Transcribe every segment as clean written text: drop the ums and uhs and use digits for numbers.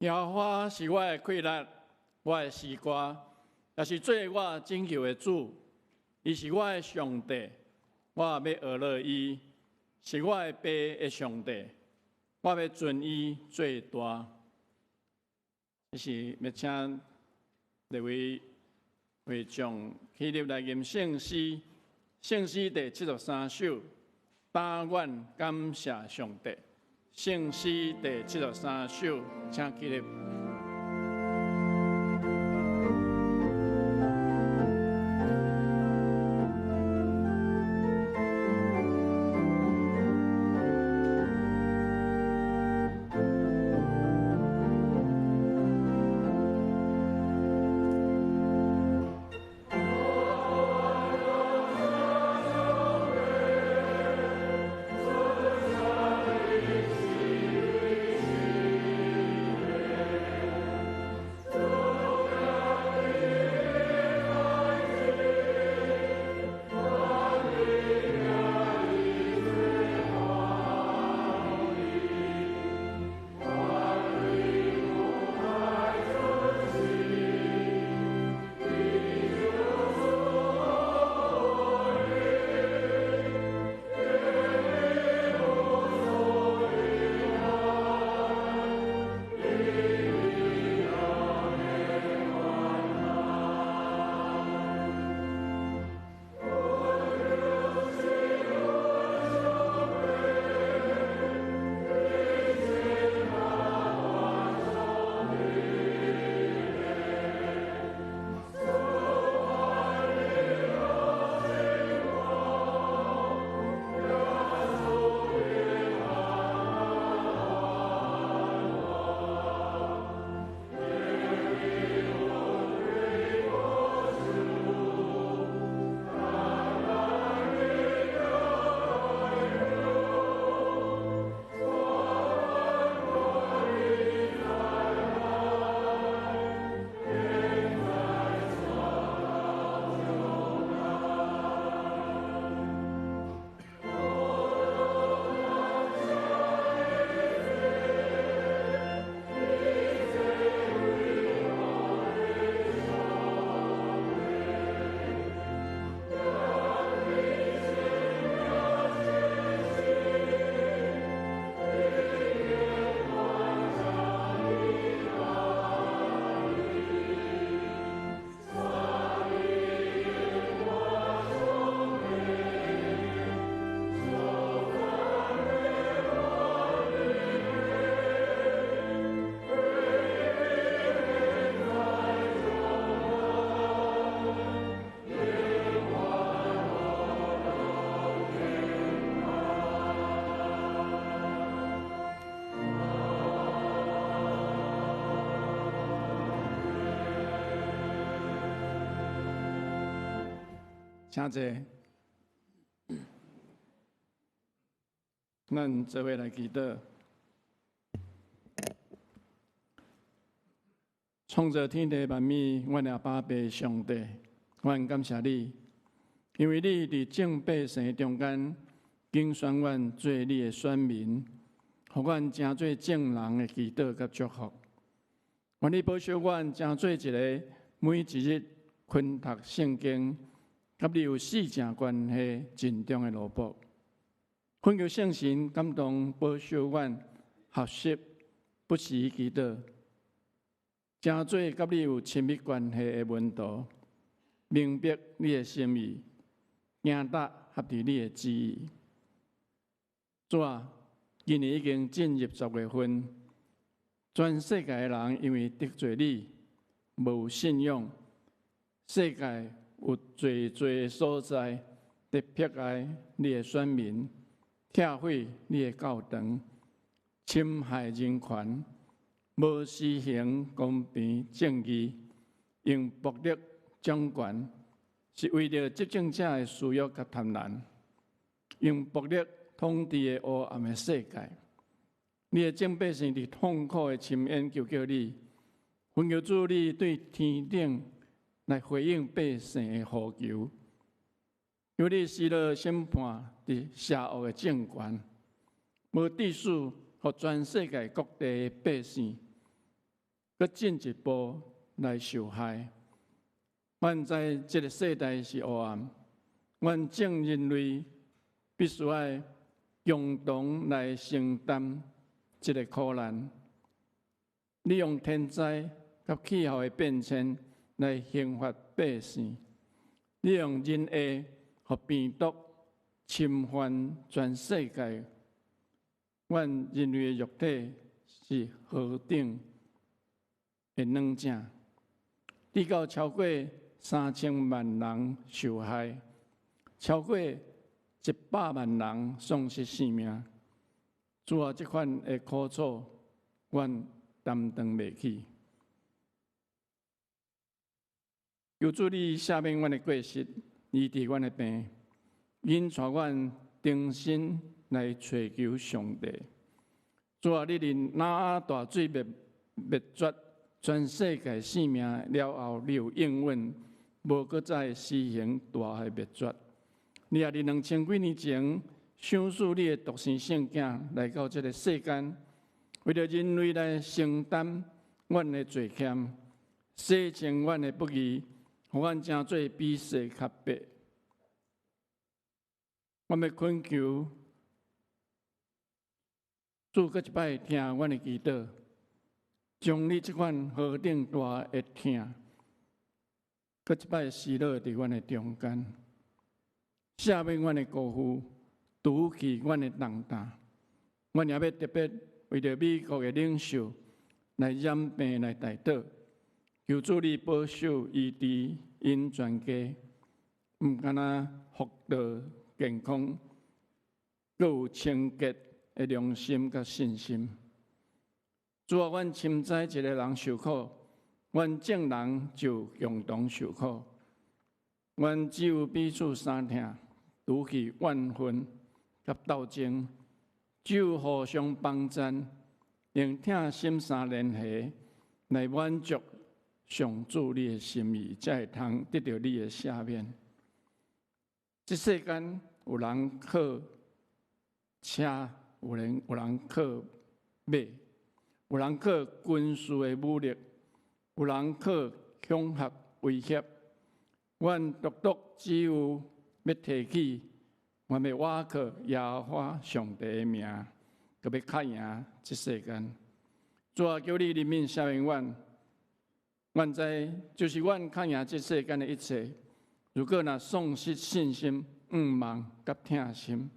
耶和華是我的氣力，我的詩歌，也是做我拯救的主。伊是我的上帝，我欲學樂伊；是我的爸的上帝，我欲尊伊做大。這是欲請列位會眾起立來吟聖詩，聖詩第73首，但願感謝上帝。聖詩第73首，請起立。請坐。咱做伙來祈禱。創造天地萬物，阮阿爸父上帝，阮感謝你，因為你佇眾百姓中間揀選阮做你的選民，予阮成做眾人的祈禱佮祝福。願你保守阮成做一个每一日勤讀聖經，佮你有死正關係盡忠的奴僕。懇求聖神感動保守阮學習不時祈禱，成做佮你有親密關係的門徒，明白你的心意，行踏合佇你的旨意。主啊，今年已經進入10月份，全世界的人因為得罪你，無信仰，世界有濟濟所在佇迫害你的選民，拆毀你的教堂，侵害人權，無施行公平正義，用暴力掌權，是為著執政者的私欲佮貪婪，用暴力統治的黑暗的世界。你的眾百姓佇痛苦的深淵求叫你，懇求主你對天頂來回應百姓的呼求，求你施落審判佇邪惡的政權，無秩序，予全世界各地的百姓閣進一步來受害。阮知這个世代是黑暗，阮眾人類必須愛共同來承擔這个苦難。你用天災佮氣候的變遷來刑罰百姓，你用人禍予病毒侵犯全世界。阮人類的肉體是何等的軟正，直到超過3000萬人受害，超過100萬人喪失性命。主啊，這款的苦楚，阮擔當袂起。求主你赦免阮的過失，醫治阮的病，引帶阮重新來揣求上帝。主啊，你佇挪亞大水滅絕全世界性命了後，你有應允，無閣再施行大的滅絕。你也佇2000幾年前，賞賜你的獨生聖囝來到這个世間，為著人類來承擔阮的罪愆，洗淨阮的不義，予阮成做比雪較白。我欲懇求主，閣一擺聽阮的祈禱，將你這款何等大的疼，閣一擺施落佇阮的中間，赦免阮的辜負，除去阮的重擔。阮也欲特別為著美國的領袖來染病來代禱，求主你保守醫治𪜶全家，毋干焦福道健康，閣有清潔的良心佮信心。主啊，阮深知一个人受苦，阮眾人就共同受苦。阮只有彼此相疼，除去怨恨佮鬥爭，只有互相幫贊，用疼心相連繫，來滿足上主你的心意，才會通得著你的赦免。這世間有人靠車，有人靠馬，有人靠軍事的武力，有人靠恐嚇威脅。阮獨獨只有欲提起，阮欲倚靠耶和華上帝的名，閣欲較贏這世間。主啊，求你憐憫赦免阮，阮知就是阮較贏這世間的一切。如果若喪失信心、向望佮疼心，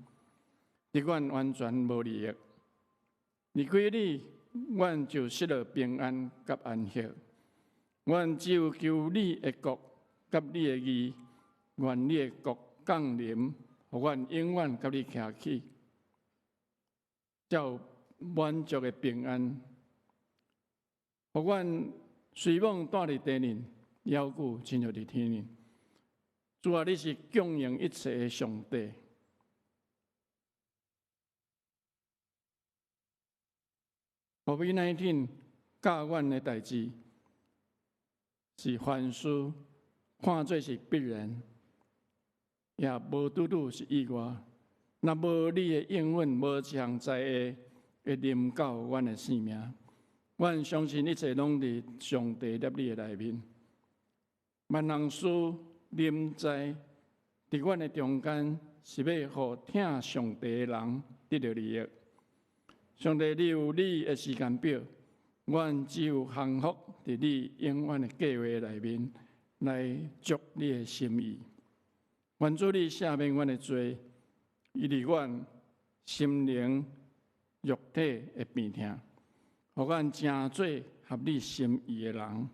對阮完全無利益。離開你，阮就失落平安佮安息。阮只有求你的國佮你的義，願你的國降臨，予阮永遠佮你徛起，才有滿足的平安。予阮雖罔住佇地面，猶閣親像佇天頂。主啊，你是供應一切的上帝。COVID-19 教阮的代誌是凡事看做是必然，也無拄拄是意外。若無你的應允，無一項災禍會臨到阮的性命。阮相信一切攏佇上帝立意的內面。萬項事臨在佇阮的中間，是欲予疼上帝的人得著利益。上帝，你有你的時間表，阮只有降服佇你永遠的計劃內面，來足你的心意。願主你赦免阮的罪，醫治阮心靈、肉體的病痛，予阮成做合你心意的人。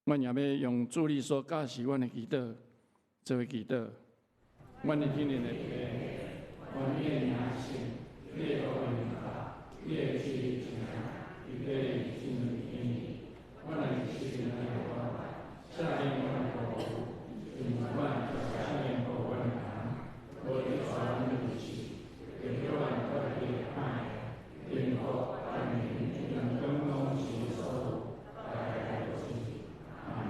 阮也欲用主你所教示阮的祈禱，做伙祈禱。阮的天父的父，願你的名聖，你的國臨到，你的旨意行，佇地親像佇天。阮的日食來予阮，赦免阮的過誤，親像阮赦免過阮的人，無帶阮入試，卻救阮脫離歹的。因國權柄榮光攏是你所有，代代如是。阿們。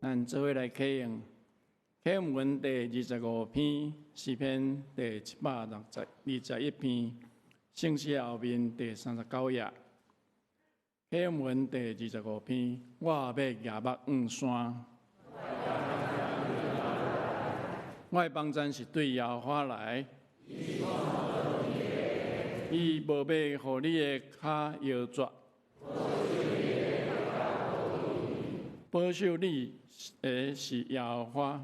咱做伙來啟用啟用文第25篇，詩篇第721篇，聖詩後面第39頁。啟用文第二十五篇，我欲舉目向山。我的幫贊是對耶和華來，伊無欲予你的跤搖折。保守你的是耶和華，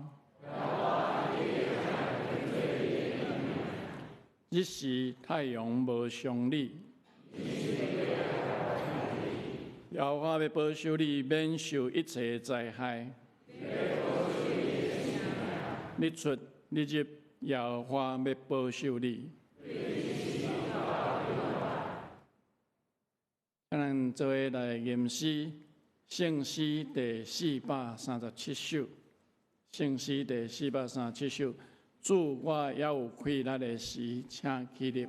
日時太陽無傷你，耶和華欲保守你免受一切災害。日出日入，耶和華欲保守你。咱做伙來吟詩，聖詩第437首，聖詩第四百三十七首。主，我猶有氣力的時，請起立。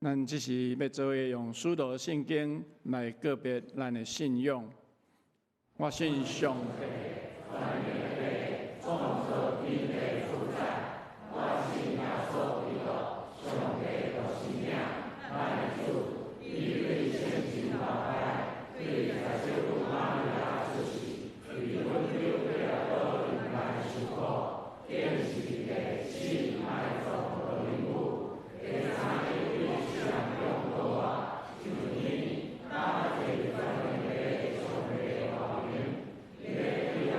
咱這時欲做伙用使徒信經來告別咱的信仰。我信上帝，全能的創造天地主宰。我信耶穌基督，上帝獨生子，咱的主，伊對聖神投胎，對十聖母瑪利亞出世，佇本丟彼拉多人來受苦，釘十字架，死埋葬落陰府，第三日對死人中復活，升天，搭坐全能的上帝大能，伊欲對來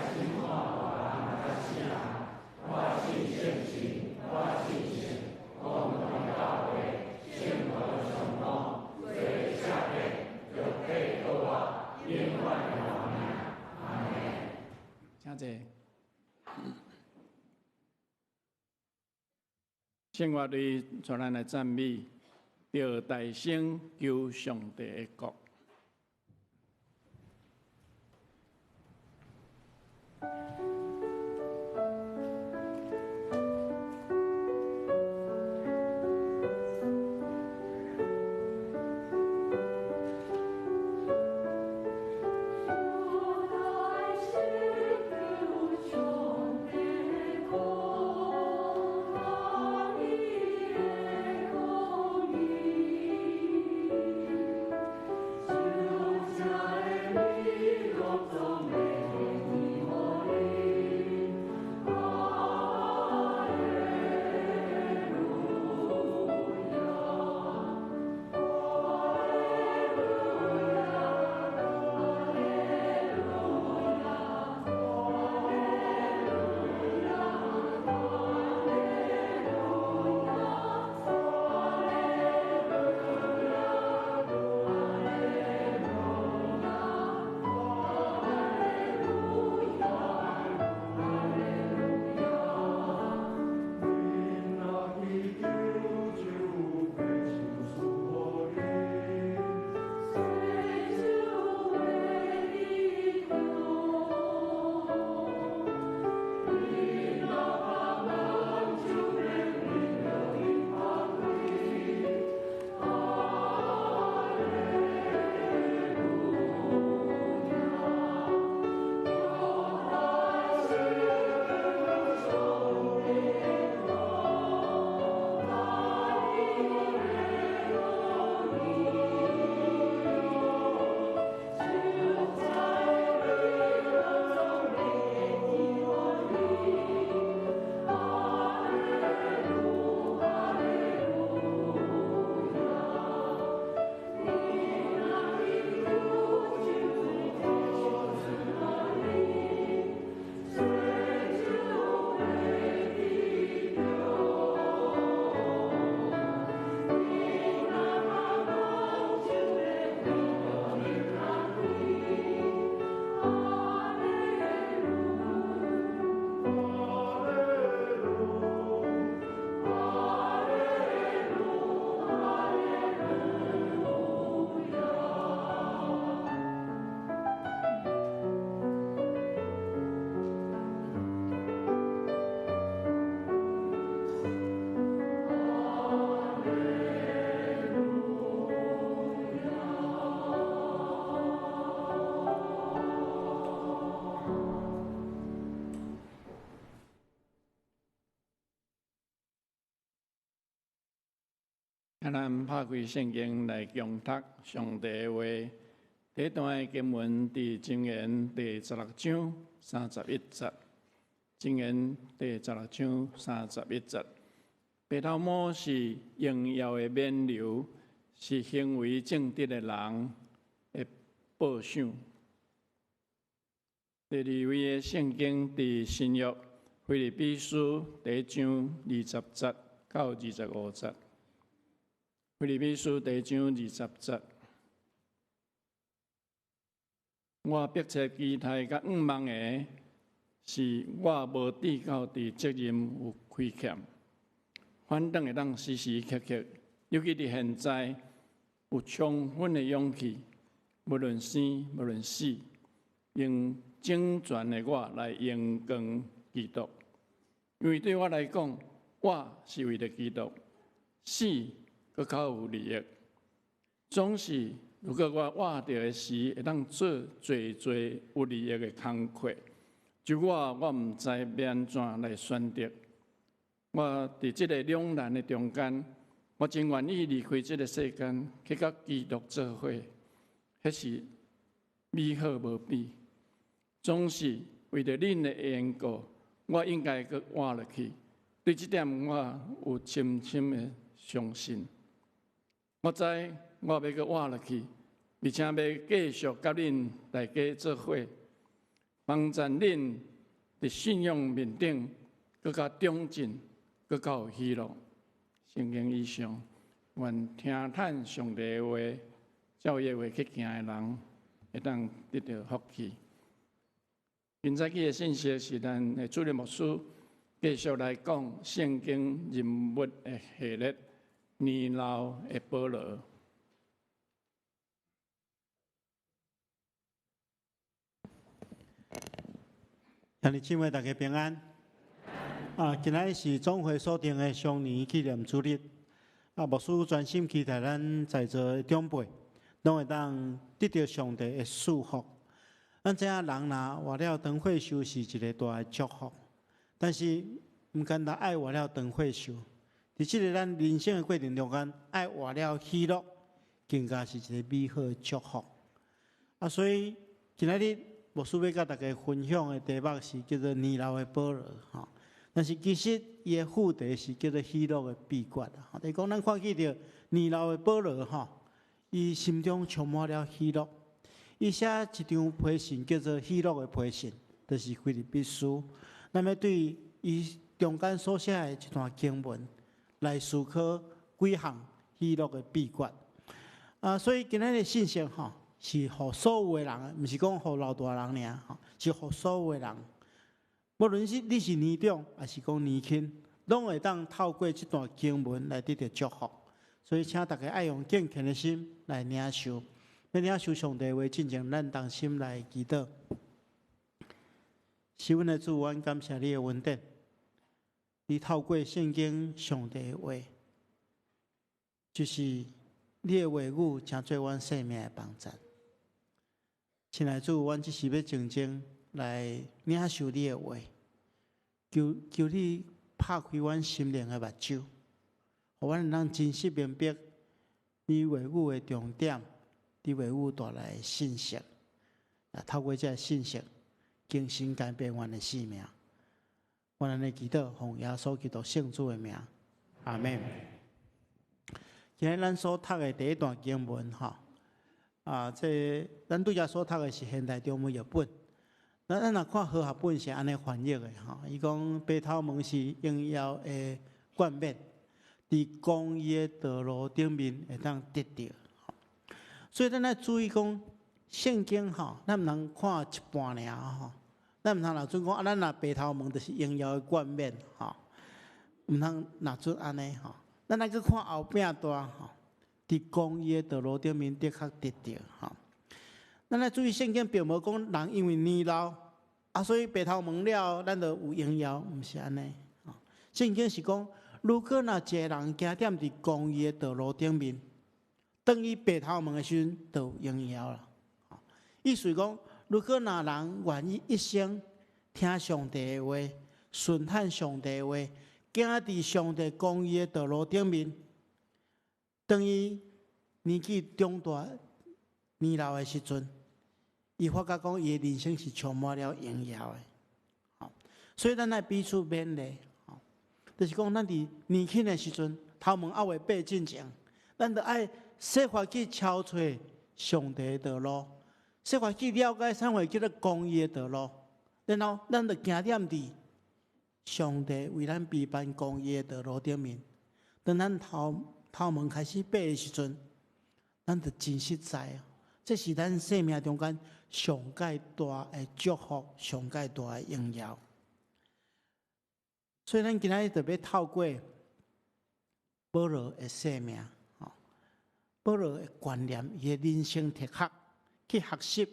審判活人佮死人。我信聖神，我信聖公同教會，聖徒相通，罪赦免，肉體復活，永遠的活命。阿們。請坐。聖樂隊帶咱來讚美，著大聲求上帝的國。咱拍開聖經來共讀上帝的話。第一段的經文佇箴言第十六章三十一節。箴言第十六章三十一節。白頭毛是榮耀的冕旒，是行為正直的人的報賞。第二位的聖經佇新約腓立比書第一章二十節到二十五節。腓立比書第一章二十節，我迫切期待佮向望的是，我無致到佇責任有虧欠，反轉會當時時刻刻，尤其佇現在有充分的勇氣，無論生無論死，用整全的我來榮光基督。因為對我來講，活是為著基督，死閣較有利益。總是，如果我活著的時，會當做濟濟有利益的工課，就我毋知欲按怎來選擇。我佇這个兩難的中間，我真願意離開這个世間，去佮基督做伙，彼是美好無比。總是為著恁的緣故，我應該閣活落去。對這點，我有深深的相信。我知我欲閣活落去，而且欲繼續佮恁大家做伙，幫助恁佇信仰面頂閣較長進，閣較有喜樂。聖經以上，願聽趁上帝的話，照伊的話去行的人，會當得著福氣。今早起的信息是咱的主任牧師繼續來講聖經人物的系列，年老的保羅。兄弟姊妹，大家平安。啊，今仔日是總會所定的雙年紀念主日。啊，牧師專心期待咱在座的長輩，攏會當得著上帝的祝福。咱知影人若活了長歲數是一个大的祝福，但是毋簡單愛活了長歲數。佇這个咱人生的過程中間，愛活了喜樂，更加是一个美好的祝福。啊，所以今仔日牧師欲佮大家分享的題目是叫做年老的保羅吼。但是其實伊的副題是叫做喜樂的秘訣啊。就是講咱看見著年老的保羅吼，伊心中充滿了喜樂。伊寫一張批信叫做喜樂的批信，就是腓立比書。咱欲對伊中間所寫的這段經文來思考幾項喜樂的秘訣。啊，所以今仔日的信息吼，是予所有的人，毋是講予老大人爾吼，是予所有的人。無論是你是年長，抑是講年輕，攏會當透過這段經文來得著祝福。所以，請大家愛用敬虔的心來領受。欲領受上帝話進前，咱同心來祈禱。是阮的主，阮感謝你的恩典。你透過聖經上帝的話，就是你的話語，成做阮生命的幫助。親愛的主，阮這時欲靜靜來領受你的話，求求你拍開阮心靈的目睭，予阮通真實明白你話語的重點。你話語帶來的信息，啊，透過這个信息，更新改變阮的生命。阮按呢祈禱，奉耶穌基督聖主的名，阿們。今日咱所讀的第一段經文，吼，啊，這咱拄才所讀的是現代中文譯本。咱咱若看和合本是按呢翻譯的，吼，伊講白頭毛是榮耀的冠冕，佇公義的道路頂面會當得著。所以咱愛注意講聖經吼，咱毋通看一半爾吼，咱毋通若準講啊，咱若白頭毛就是榮耀的冠冕吼，毋通若準按呢吼，咱愛閣看後壁段吼，佇公義的道路頂面的確得著吼。咱愛注意聖經並無講人因為年老啊，所以白頭毛了，咱就有榮耀，毋是按呢。聖經是講，如果若一个人行踮佇公義的道路頂面，當伊白頭毛的時陣，就有榮耀啦。意思講，如果若人願意一生聽上帝的話，順行上帝的話，行佇上帝公義的道路頂面，當伊年紀長大、年老的時陣，伊發覺講伊的人生是充滿了榮耀的。吼，所以咱愛彼此勉勵，吼，就是講咱佇年輕的時陣，頭毛猶未白進前，咱著愛設法去朝揣上帝的道路，設法去了解啥物叫做公義的道路，然後咱著行踮佇上帝為咱備辦公義的道路頂面。當咱頭毛開始白的時陣，咱就真實在，這是咱生命中間上蓋大的祝福，上蓋大的榮耀。所以，咱今仔日特別透過保羅的生命，吼，保羅的觀念，伊的人生哲學，去學習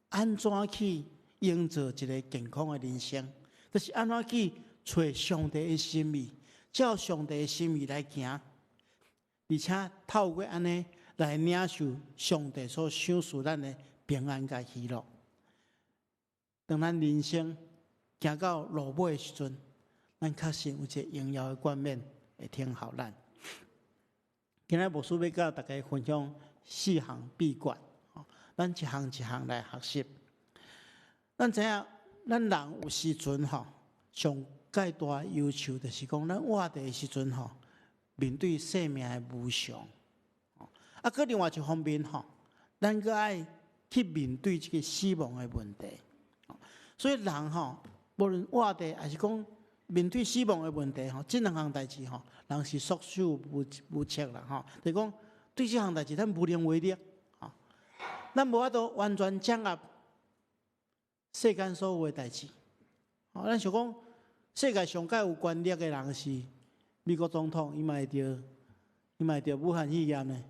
按怎去營造一個健康的人生，就是按怎去揣上帝的心意，照上帝的心意來行，而且透過按呢來領受上帝所賞賜咱的平安佮喜樂。當咱人生行到落尾的時陣，咱確實有一個榮耀的冠冕會等候咱。今仔牧師欲佮大家分享四項秘訣，咱一項一項來學習。咱知影，咱人有時陣吼，上蓋大憂愁就是講，咱活佇的時陣吼，面對生命的無常。啊，閣另外一方面吼，咱閣愛去面對這個死亡的問題。所以人吼，無論活佇抑是講面對死亡的問題吼，這兩項代誌吼，人是束手無策啦吼。就是講對這項代誌，咱無能為力。吼，咱無法度完全掌握世間所有的代誌。吼，咱想講，世界上蓋有權力的人是美國總統，伊嘛會著武漢肺炎呢。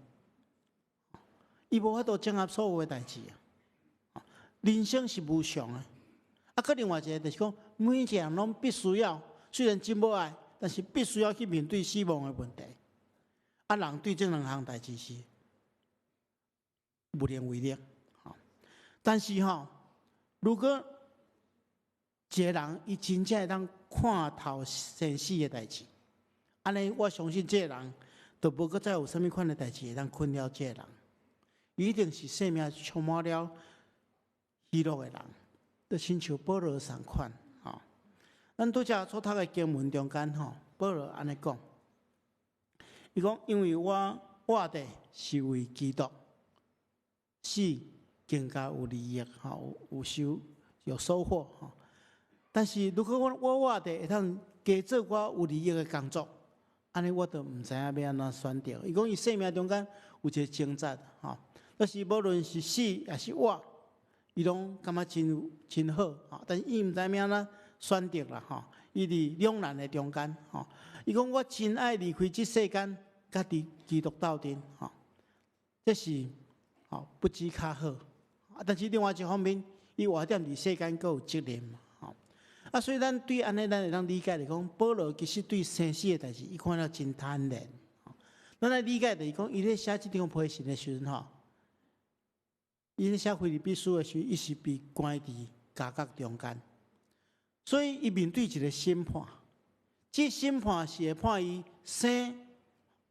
伊無法度掌握所有的代誌啊！人生是無常的。啊，閣另外一個就是講，每一個人攏必須要，雖然真無愛，但是必須要去面對死亡的問題。啊，人對這兩項代誌是無能為力。但是吼，如果一個人伊真正會當看透生死的代誌，按呢，我相信這個人就無閣再有啥物款的代誌會當困擾這個人。伊一定是生命充滿了喜樂的人，就親像保羅仝款吼。咱拄才所讀的經文中間吼，保羅按呢講，伊講因為我活著是為基督，死更加有利益吼，有收穫吼。但是如果我活著會當加做我有利益的工作，按呢我就毋知影欲按怎選擇。伊講伊生命中間有一個掙扎吼。就是無論是死抑是活，伊攏感覺真好，吼。但是伊毋知欲按怎選擇啦，吼。伊佇兩難的中間，吼。伊講我真愛離開這世間，佮佇基督鬥陣，吼。這是吼不知較好。但是另外一方面，伊活踮佇世間，閣有責任，吼。啊，所以咱對按呢，咱會當理解來講，保羅其實對生死的代誌，伊看了真坦然。咱來理解就是講，伊咧寫這張批信的時陣，吼。伊咧寫腓立比書的時，伊是被關佇監獄中間，所以伊面對一個審判。這審判是會判伊生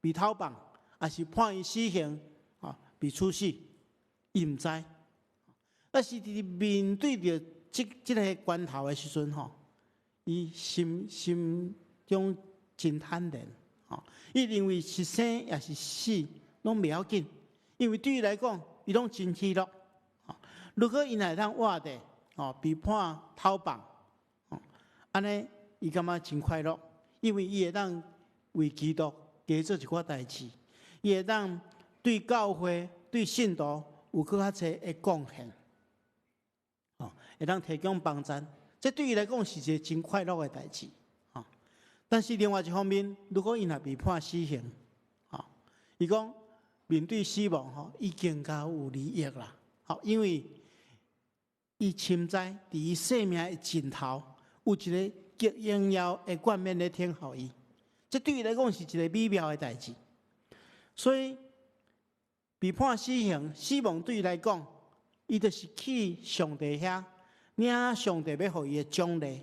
被頭放，抑是判伊死刑啊被處死，伊毋知。但是佇面對著這個關頭的時陣吼，伊心中真坦然，吼，伊認為是生抑是死攏袂要緊，因為對伊來講，伊攏真喜樂。如果伊若會當活著，吼，被判頭放，按呢伊感覺真快樂，因為伊會當為基督加做一寡代誌，伊會當對教會、對信徒有閣較濟的貢獻，吼，會當提供幫助。這對伊來講是一個真快樂的代誌，吼。但是另外一方面，如果伊若被判死刑，吼，伊講面對死亡，吼，伊更加有利益啦，吼，因為伊深知佇伊生命的盡頭有一個極榮耀的冠冕咧等候伊，這對伊來講是一個美妙的代誌。所以被判死刑，死亡對伊來講，伊就是去上帝遐領上帝欲予伊的獎勵。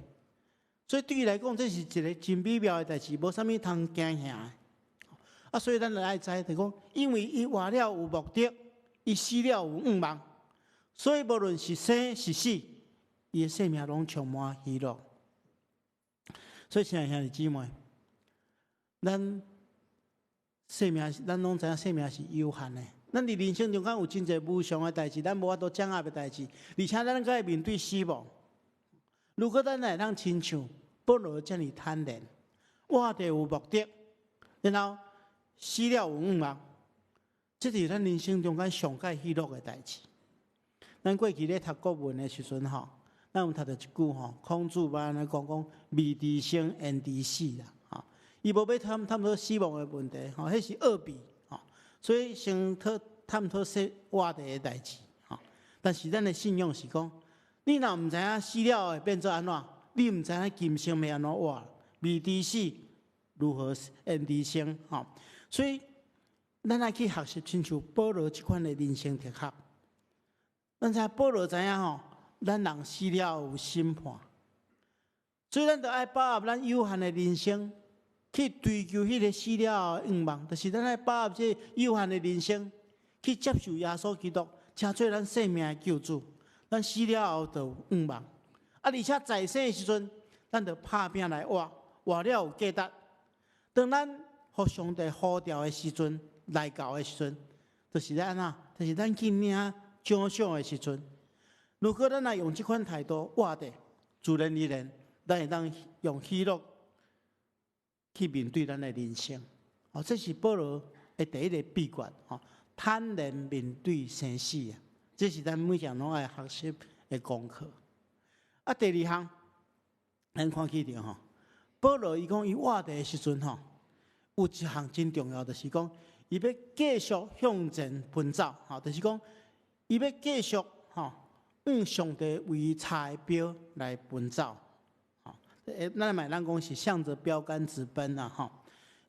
所以對伊來講，這是一個真美妙的代誌，無啥物通驚嚇的。啊，所以咱就愛知，就講，因為伊活了有目的，伊死了有向望，所以無論是生是死，伊的生命攏充滿喜樂。所以，親愛兄弟姊妹，咱生命，咱攏知影生命是有限的。咱佇人生中間有真濟無常的代誌，咱無法度掌握的代誌，而且咱閣會面對死亡。如果咱會當親像保羅遮爾坦然，活著有目的，然後死了有向望，這是咱人生中間上蓋喜樂的代誌。咱過去咧讀國文的時陣吼，咱有讀著一句吼，孔子捌按呢講講未知生，焉知死啦？吼，伊無欲探討死亡的問題，吼，彼是奧秘，吼，所以先探討說活著的代誌，吼。但是咱的信仰是講，你若毋知影死了會變做按怎，你毋知影今生欲按怎活，未知死如何焉知生？吼，所以咱愛去學習親像保羅這款的人生哲學。咱知保羅知影吼，咱人死了有審判，所以咱著愛把握咱有限的人生，去追求彼个死了後的向望，就是咱愛把握這有限的人生，去接受耶穌基督，成做咱生命的救主。咱死了後就有向望，啊，而且在生的時陣，咱著拍拚來活，活了有價值。當咱予上帝呼召的時陣來到的時陣，就是按怎？就是咱去領獎賞的時陣。如果咱若用這款態度活著，自然而然，咱會當用喜樂去面對咱的人生。哦，這是保羅的第一个秘訣，吼，坦然面對生死啊！這是咱每項攏愛學習的功課。啊，第二項，咱看起著吼，保羅伊講伊活著的時陣吼，有一項真重要，就是講伊欲繼續向前奔走，吼，就是講伊欲繼續吼，向上帝為伊插的標來奔走。吼，咱嘛會當講是向著標竿直奔啊，吼，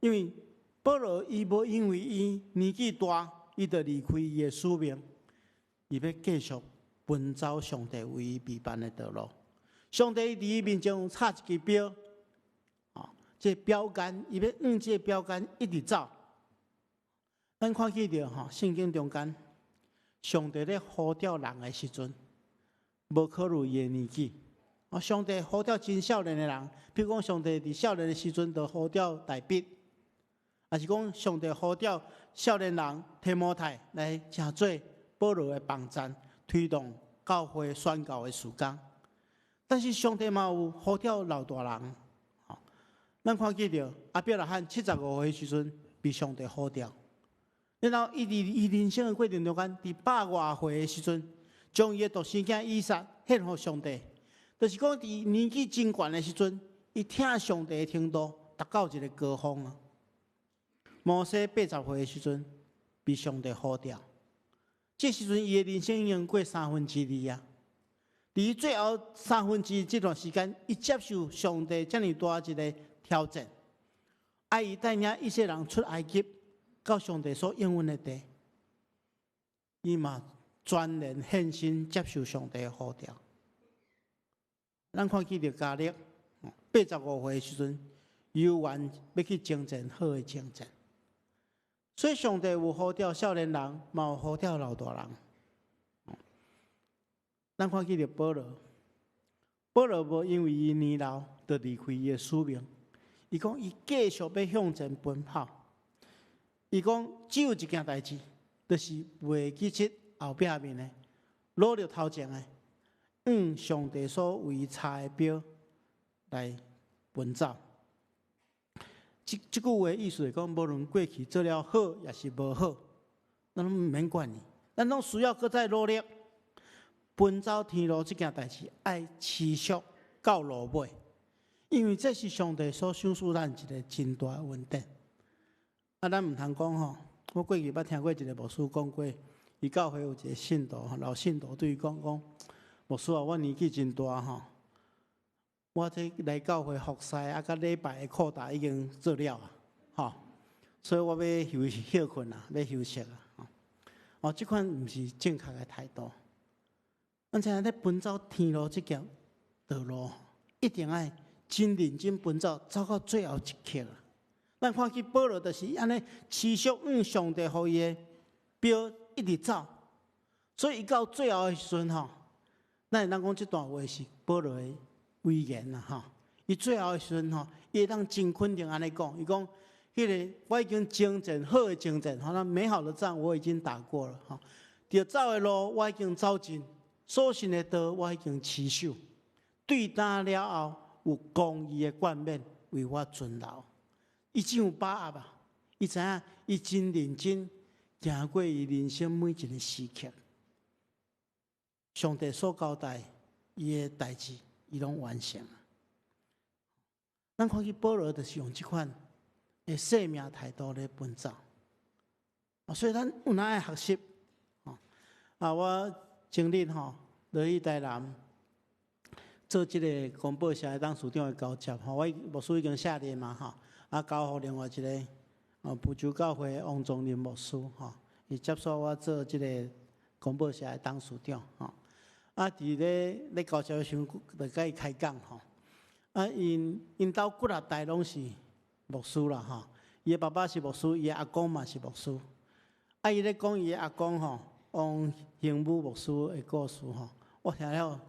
因為保羅伊無因為伊年紀大，伊就離開伊的使命，伊欲繼續奔走上帝為伊預辦的道路。上帝佇伊面前有插一支標，哦，這個標杆，伊欲向這個標杆一直走。咱看起著吼，聖經中間，上帝咧呼召人的時陣，無考慮伊的年紀。哦，上帝呼召真少年的人，比如講上帝佇少年的時陣就呼召大衛，抑是講上帝呼召少年人提摩太來成做保羅的幫贊，推動教會宣教的事工。但是上帝嘛有呼召老大人，吼，咱看見著亞伯拉罕75歲時陣被上帝呼召，然後伊佇伊人生的過程中間，佇百外歲的時陣，將伊的獨生囝以撒獻予上帝，就是講佇年紀真懸的時陣，伊疼上帝的程度達到一个高峰啊。摩西80歲的時陣被上帝呼召，這時陣伊的人生已經過三分之二啊。佇最後三分之一這段時間，伊接受上帝遮爾大一个挑戰，愛伊帶領以色列人出埃及，到上帝所應允的地，伊嘛全然獻身接受上帝的呼召。咱看見著迦勒85歲的時陣，猶原欲去征戰好的征戰。所以上帝有呼召少年人，嘛有呼召老大人。咱看見著保羅，保羅無因為伊年老，就離開伊的使命。伊講伊繼續欲向前奔跑。伊講只有一件代誌，就是袂記得後壁面的，努力頭前的，向上帝所為伊插的標來奔走。這句話意思是講，無論過去做了好，抑是無好，咱攏毋免管伊，咱攏需要閣再努力。奔走天路這件代誌，愛持續到落尾，因為這是上帝所賞賜咱一个真大的恩典。啊，咱毋通講吼，我過去捌聽過一个牧師講過，伊教會有一个信徒，老信徒對伊講講，牧師啊，我年紀真大吼，我這來教會服侍啊，佮禮拜的扣打已經做了啊，吼，所以我欲休歇睏啊，欲休息啊，哦，這款毋是正確的態度。咱知影咧奔走天路這條道路，一定愛真認真奔走，走到最後一刻啊！咱看見保羅就是按呢持續按上帝予伊的標一直走，所以伊到最後的時陣吼，咱會當講這段話是保羅的遺言啦吼。伊最後的時陣吼，伊會當真肯定按呢講，伊講彼个我已經征戰好的征戰，吼，那美好的仗我已經打過了吼。著走的路我已經走盡，所信的道我已經持守。對今了後有公義的冠冕為我存留。伊真有把握啊！伊知影，伊真認真行過伊人生每一个時刻，上帝所交代伊的代誌，伊攏完成。咱看見保羅就是用這款的生命態度咧奔走，所以咱有哪愛學習？啊，我前日吼落去台南做這个公報社的董事長的交接，吼，我牧師已經卸任嘛，吼。啊，交予另外一个哦，福州教會王宗林牧師吼，伊接手我做這个公報社的董事長吼。啊，佇咧咧交接的時陣，就共伊開講吼。啊，𪜶𪜶兜幾若代攏是牧師啦吼。伊的爸爸是牧師，伊的阿公嘛是牧師。啊，伊咧講伊的阿公吼，王興武牧師的故事吼，我聽了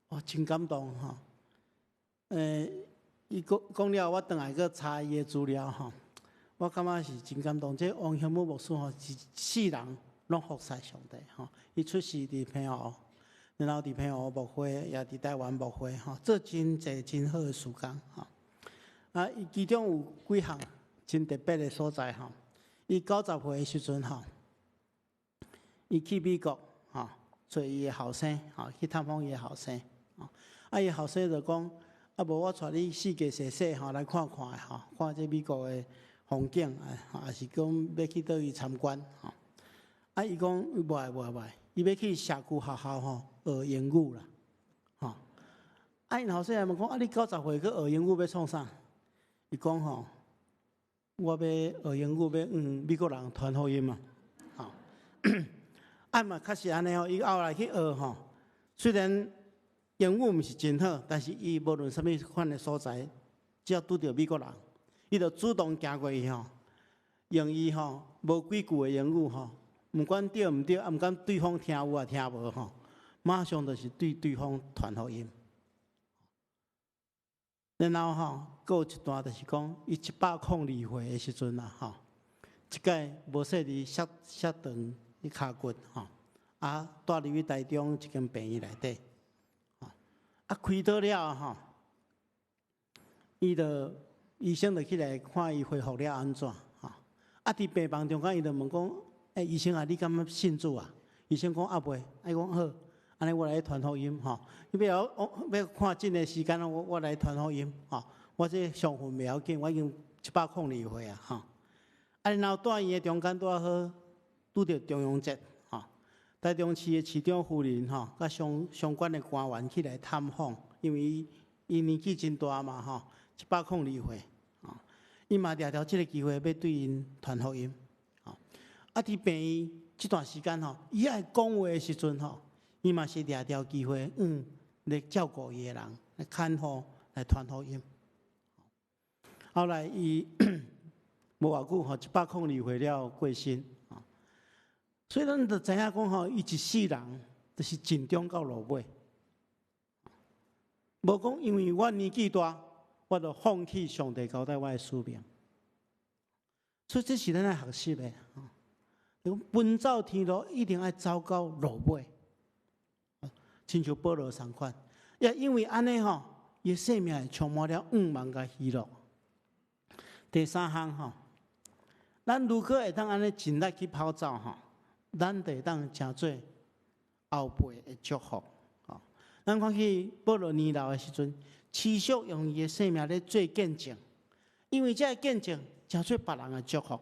我真感動吼。伊講講了，我轉來閣查伊的資料吼，我感覺是真感動。這王興武牧師吼，一世人攏服侍上帝吼。伊出世佇澎湖，然後佇澎湖牧會，也佇台灣牧會吼，做真濟真好的事工吼。啊，伊其中有幾項真特別的所在吼。伊90歲的時陣吼，伊去美國吼，揣伊的後生吼，去探訪伊的後生。啊，伊後生就講：啊，無我帶你四界踅踅吼，來看看吼，看這美國的風景啊，抑是講欲去佗位參觀吼。啊，伊講無愛無愛無愛，伊欲去社區學校吼學英語啦，吼。啊，𪜶後生問講：啊，你90歲閣學英語欲創啥？伊講吼，我欲學英語，欲向美國人傳福音嘛，吼。啊嘛，確實按呢吼，伊後來去學吼，雖然英語毋是真好，但是伊無論啥物款的所在，只要拄著美國人，伊就主動行過去吼，用伊吼無幾句的英語吼，毋管對毋對，啊毋管對方聽有抑聽無吼，馬上就是對對方傳福音。然後吼，閣有一段就是講，伊102歲的時陣啊，吼，一擺無細膩摔摔斷伊跤骨吼，啊，帶入去台中一間病院內底，啊，開刀了吼，伊就醫生就起來看伊恢復了按怎，吼，啊，佇病房中間伊就問講：欸，醫生啊，你敢欲信主啊？醫生講猶未，啊，伊講好，按呢我來傳福音吼。你欲欲看診的時間，我我來傳福音吼。我這傷痕袂要緊，我已經102歲啊，吼。啊，然後住院的中間拄仔好拄著重陽節，吼。台中市的市長夫人吼，佮相相關的官員起來探訪，因為伊伊年紀真大嘛，吼，102歲，吼，伊嘛掠著這个機會欲對𪜶傳福音，吼。啊，佇病院這段時間吼，伊愛講話的時陣吼，伊嘛是掠著機會，來照顧伊的人，來看護，來傳福音。後來伊無偌久吼，102歲了過身。所以咱就知影講吼，伊一世人就是盡忠到落尾，無講因為我年紀大，我就放棄上帝交代我的使命。所以這是咱愛學習的。講奔走天路一定愛走到落尾，親像保羅仝款，也因為按呢吼，伊的生命會充滿了向望佮喜樂。第三項吼，咱如果會當按呢盡力去跑走吼，咱就會當成做後輩的祝福。吼，咱看起保羅年老的時陣，持續用伊的生命咧做見證，因為這个見證成做別人的祝福。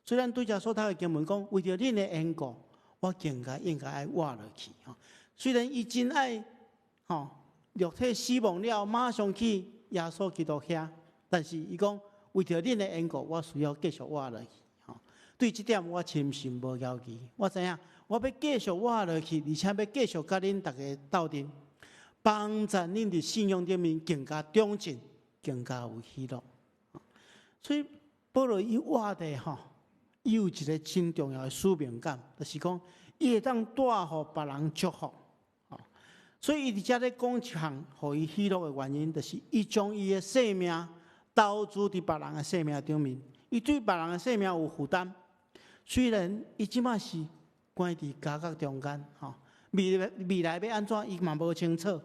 雖然對這所讀的經文講，為著恁的緣故，我更加應該愛活落去。吼，雖然伊真愛吼肉體死亡了，馬上去耶穌基督遐，但是伊講為著恁的緣故，我需要繼續活落去。吼，對這點我深信無猶疑。我知影，我欲繼續活落去，而且欲繼續佮恁逐家鬥陣，幫助恁佇信仰頂面更加長進，更加有喜樂。所以保羅伊活的吼，伊有一个真重要的使命感，就是講伊會當帶予別人祝福。所以伊佇遮咧講一項予伊喜樂的原因，就是伊將伊的性命投資佇別人的生命頂面，伊對別人的生命有負擔。雖然伊這馬是關佇監獄中間，吼，未來欲按怎，伊嘛無清楚。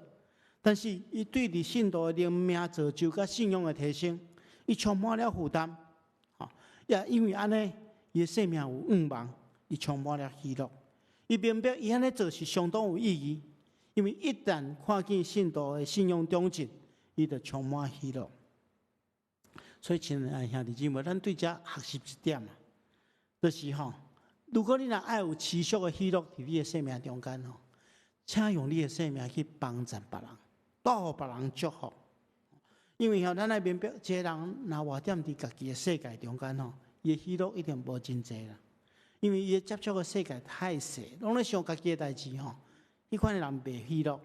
但是伊對佇信徒的靈命造就佮信仰的提升，伊充滿了負擔。吼，也因為按呢，伊的生命有向望，伊充滿了喜樂。伊明白伊按呢做是相當有意義，因為一旦看見信徒的信仰長進，伊就充滿喜樂。所以，親愛的兄弟姊妹，咱對遮學習一點啊，就是吼，如果你若愛有持續的喜樂佇你的生命中間吼，請用你的生命去幫贊別人，帶予別人祝福。因為吼，咱愛明白，一個人若活踮佇家己的世界中間吼，伊的喜樂一定無真濟啦。因為伊的接觸的世界太細，攏咧想家己的代誌吼，彼款的人袂喜樂。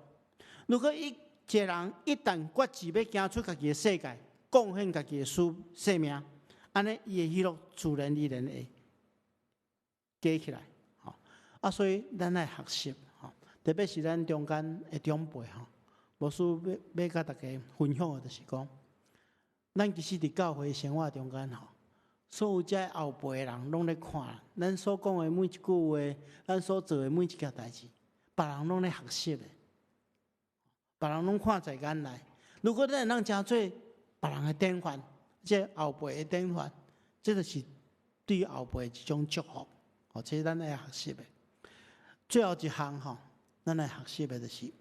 如果一個人一旦決志欲行出家己的世界，貢獻家己的生命，按呢伊的喜樂自然而然會加起來。吼啊，所以咱愛學習，吼，特別是咱中間的長輩吼，牧師欲佮大家分享的，就是講，咱其實佇教會生活中間吼，所有這後輩的人攏咧看，咱所講的每一句話，咱所做的每一件代誌，別人攏咧學習的，別人攏看在眼內。如果咱會當成做別人的典範，這後輩的典範，這就是對後輩的一種祝福。哦，這是咱愛學習的。最後一項吼，咱愛學習的就是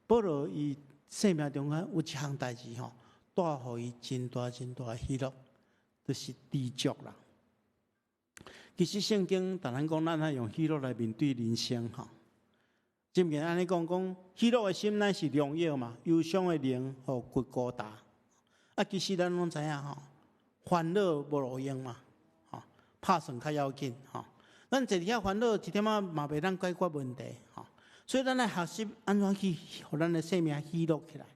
保羅伊生命中間有一項代誌吼，帶予伊真大真大的喜樂，就是知足啦。其實聖經逐咱講，咱愛用喜樂來面對人生吼。箴言按呢講講，喜樂的心乃是良藥嘛，憂傷的靈予骨孤焦。啊，其實咱攏知影吼，煩惱無路用嘛，吼，拍算較要緊吼。咱坐佇遐煩惱一點仔嘛袂當解決問題吼，所以咱愛學習按怎去予咱的生命喜樂起來。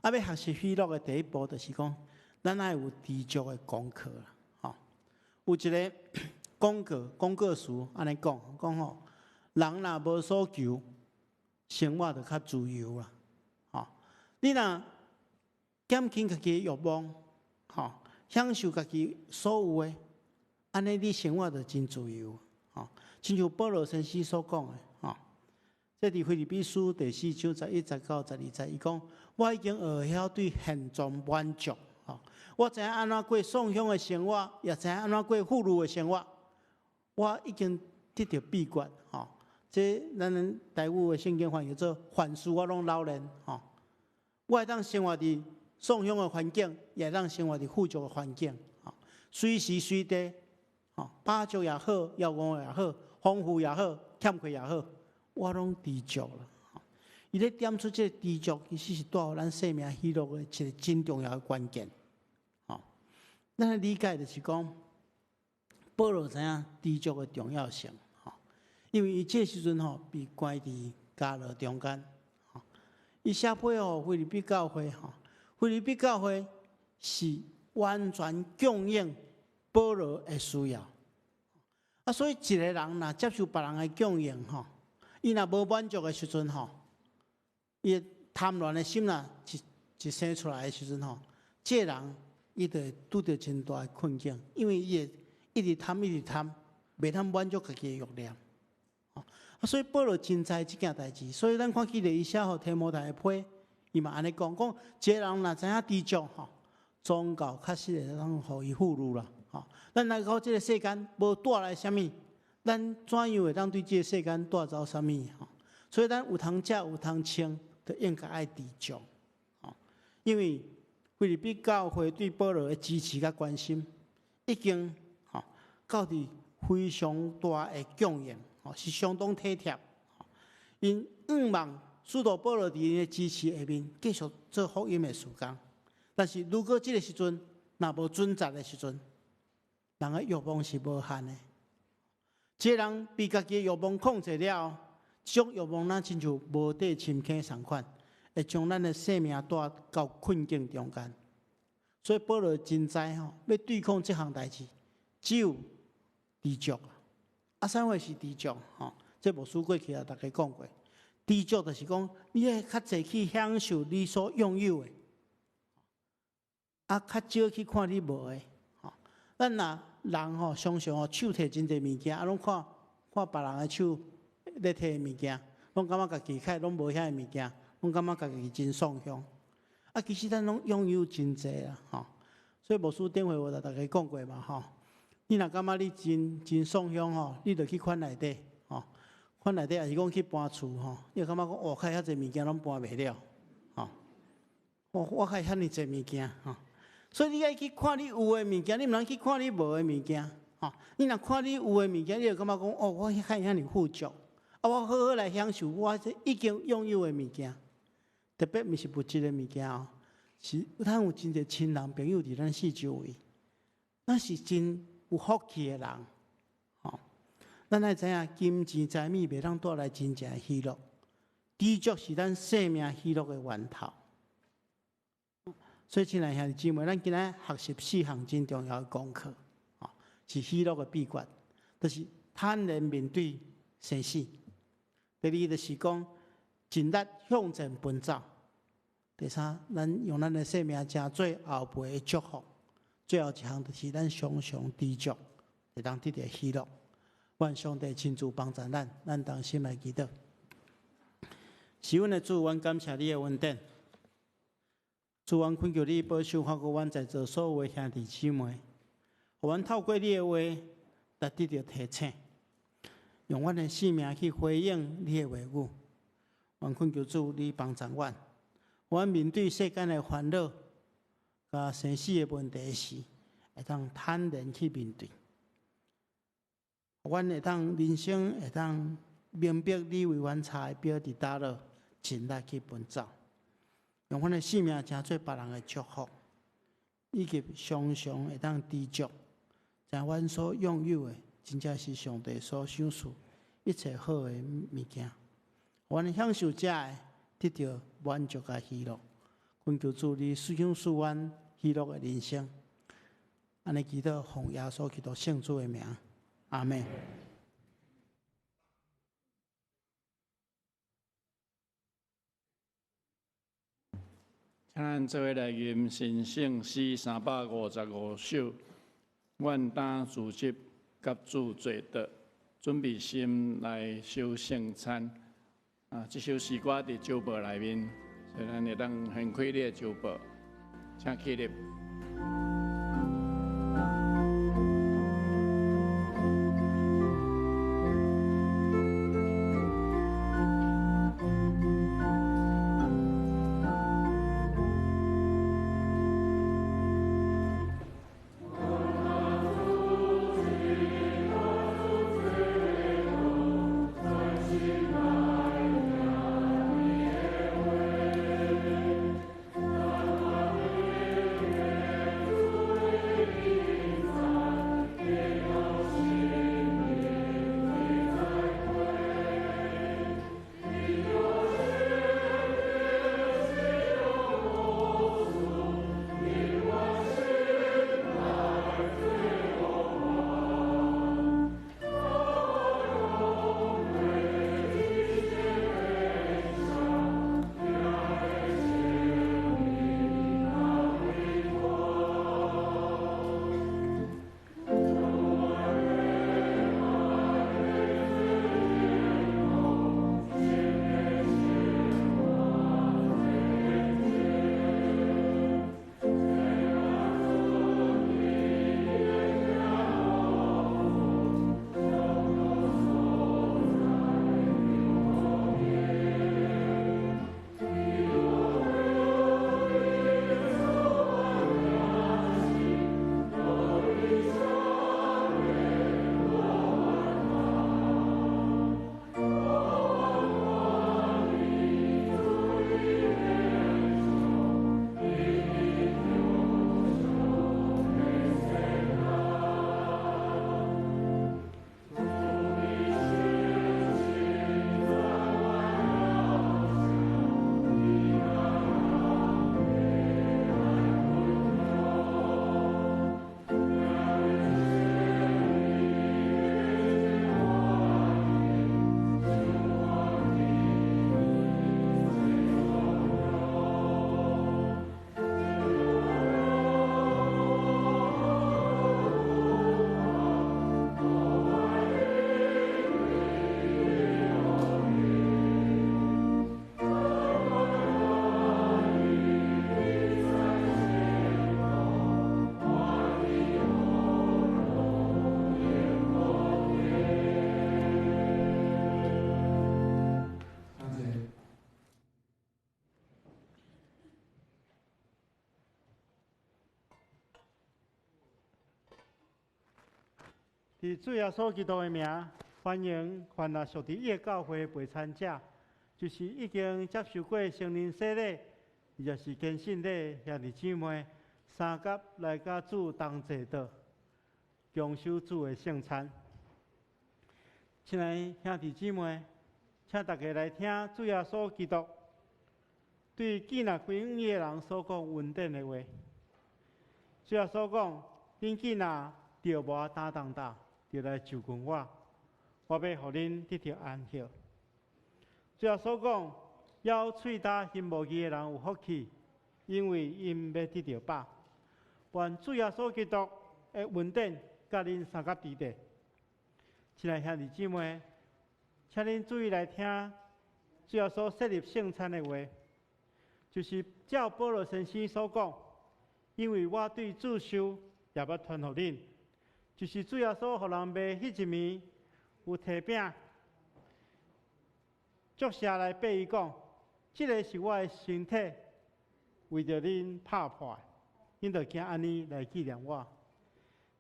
啊，欲學習喜樂的第一步，就是講，咱愛有知足的功課啦。吼，有一个廣告詞按呢講，講吼，人若無所求，生活就較自由啦。吼，你若減輕家己的欲望，吼，享受家己所有的，按呢你生活就真自由。吼，親像保羅先生所講的，吼，這佇腓立比書第四章11節到12節，伊講：我已經學曉對現狀滿足，吼，我知影按怎過鬆懈的生活，也知影按怎過富裕的生活，我已經得著秘訣，吼。這咱台語的聖經翻譯做凡事我攏老練，吼。我會當生活佇鬆懈的環境，也會當生活佇富足的環境，吼。隨時隨地，吼，飽足也好，枵餓也好，豐富也好，欠缺也好，我攏知足啦。伊咧點出這個知足，其實是帶予咱生命喜樂的一個真重要的關鍵。吼，咱來理解就是講，保羅知影知足的重要性。吼，因為伊這時陣吼被關佇監牢中間。吼，伊寫批予腓立比教會，吼，腓立比教會是完全供應保羅的需要。啊，所以一個人若接受別人的供應，吼，伊若無滿足的時陣，吼，伊貪婪的心若一生出來的時陣吼，這個人伊就會拄著真大的困境，因為伊會一直貪，一直貪，袂當滿足家己的慾念。啊，所以保羅真知這件代誌，所以咱看起來伊寫予提摩太的批，伊嘛按呢講，講一個人若知影知足吼，宗教確實會當予伊富裕啦。吼，咱來到這個世間無帶來啥物，咱怎樣會當對這個世間帶走啥物？吼，所以咱有通食有通穿，就應該愛知足。吼，因為腓立比教會對保羅的支持佮關心，已經吼到佇非常大的供應，吼是相當體貼。𪜶向望使徒保羅佇𪜶的支持下面繼續做福音的事工。但是如果這個時陣若無準則的時陣，人的欲望是無限的。這個人被家己的欲望控制了後，這種欲望若親像無底深坑仝款，會將咱的生命帶到困境中間。所以保羅真知吼，欲對抗這項代誌，只有知足。啊，啥物是知足？吼，這牧師過去也逐家講過。知足就是講，你愛較濟去享受你所擁有的，啊，較少去看你無的。吼，咱若人吼，常常吼手提真濟物件，啊，攏看看別人的手咧提的物件，攏感覺家己較攏無遐个物件，攏感覺家己真喪鄉。啊，其實咱攏擁有真濟啦，吼。所以牧師頂回我就逐家講過嘛，吼。你若感覺你真真喪鄉吼，你就去款內底，吼，款內底抑是講去搬厝吼，你就感覺講，哇，較遐濟物件攏搬袂了，吼。我較遐爾濟物件，吼。所以你愛去看你有的物件，你毋通去看你無的物件，吼。你若看你有的物件，你就感覺講，哦，我較遐爾富足，啊，我好好來享受我這已經擁有的物件。特別毋是物質的物件哦，是咱有真濟親人朋友佇咱四周圍，咱是真有福氣的人，吼。咱愛知影金錢財物袂當帶來真正的喜樂，知足是咱生命喜樂的源頭。所以，親愛兄弟姊妹，咱今仔學習四項真重要的功課，吼，是喜樂的秘訣，就是坦然面對生死。第二，就是講盡力向前奔走。第三，咱用咱的生命成做後輩的祝福。最後一項就是咱常常知足，會當得著喜樂。願上帝親自幫助咱，咱同心來祈禱。是阮的主，阮感謝你的恩典。主，阮懇求你保守看顧阮在座所有的兄弟姊妹，予阮透過你的話來得著提醒，用阮的生命去回應你的話語。阮懇求主，你幫助阮，阮面對世間的煩惱、佮生死的問題時，會當坦然去面對。阮會當人生會當明白你為阮查的表佇佗落，盡力去奔走，用阮的生命成做別人的祝福，以及常常會當知足，知阮所擁有的，真正是上帝所賞賜一切好的物件。阮享受這个，得著滿足佮喜樂。懇求主你賞賜阮喜樂的人生。按呢祈禱，奉耶穌基督聖主的名，阿們。請咱做伙來吟神聖詩355首，願擔主職佮主做桌，準備心來守聖餐。啊，這首詩歌佇周報內面，所以咱會當掀開你的周報，請起立。佇主耶穌基督的名，歡迎凡若屬佇伊的教會陪餐者，就是已經接受過聖靈洗禮，抑是堅信禮兄弟姊妹，三佮來佮主同坐桌，共守主的聖餐。親愛兄弟姊妹，請大家來聽主耶穌基督對建立歸向伊的人所講恩典的話。主耶穌講：恁囝若著無擔重擔，就來就近我，我欲予恁得著安息。主耶穌講：枵喙焦心無義的人有福氣，因為𪜶欲得著飽。願主耶穌基督的恩典佮恁相佮佇咧。親愛兄弟姊妹，請恁注意來聽主耶穌設立聖餐的話，就是照保羅先生所講，因為我對主受，也捌傳予恁，就是主耶穌予人賣彼一暝，有提餅，祝謝來擘伊講，這个是我的身體，為著恁拍破的，恁著行按呢來紀念我。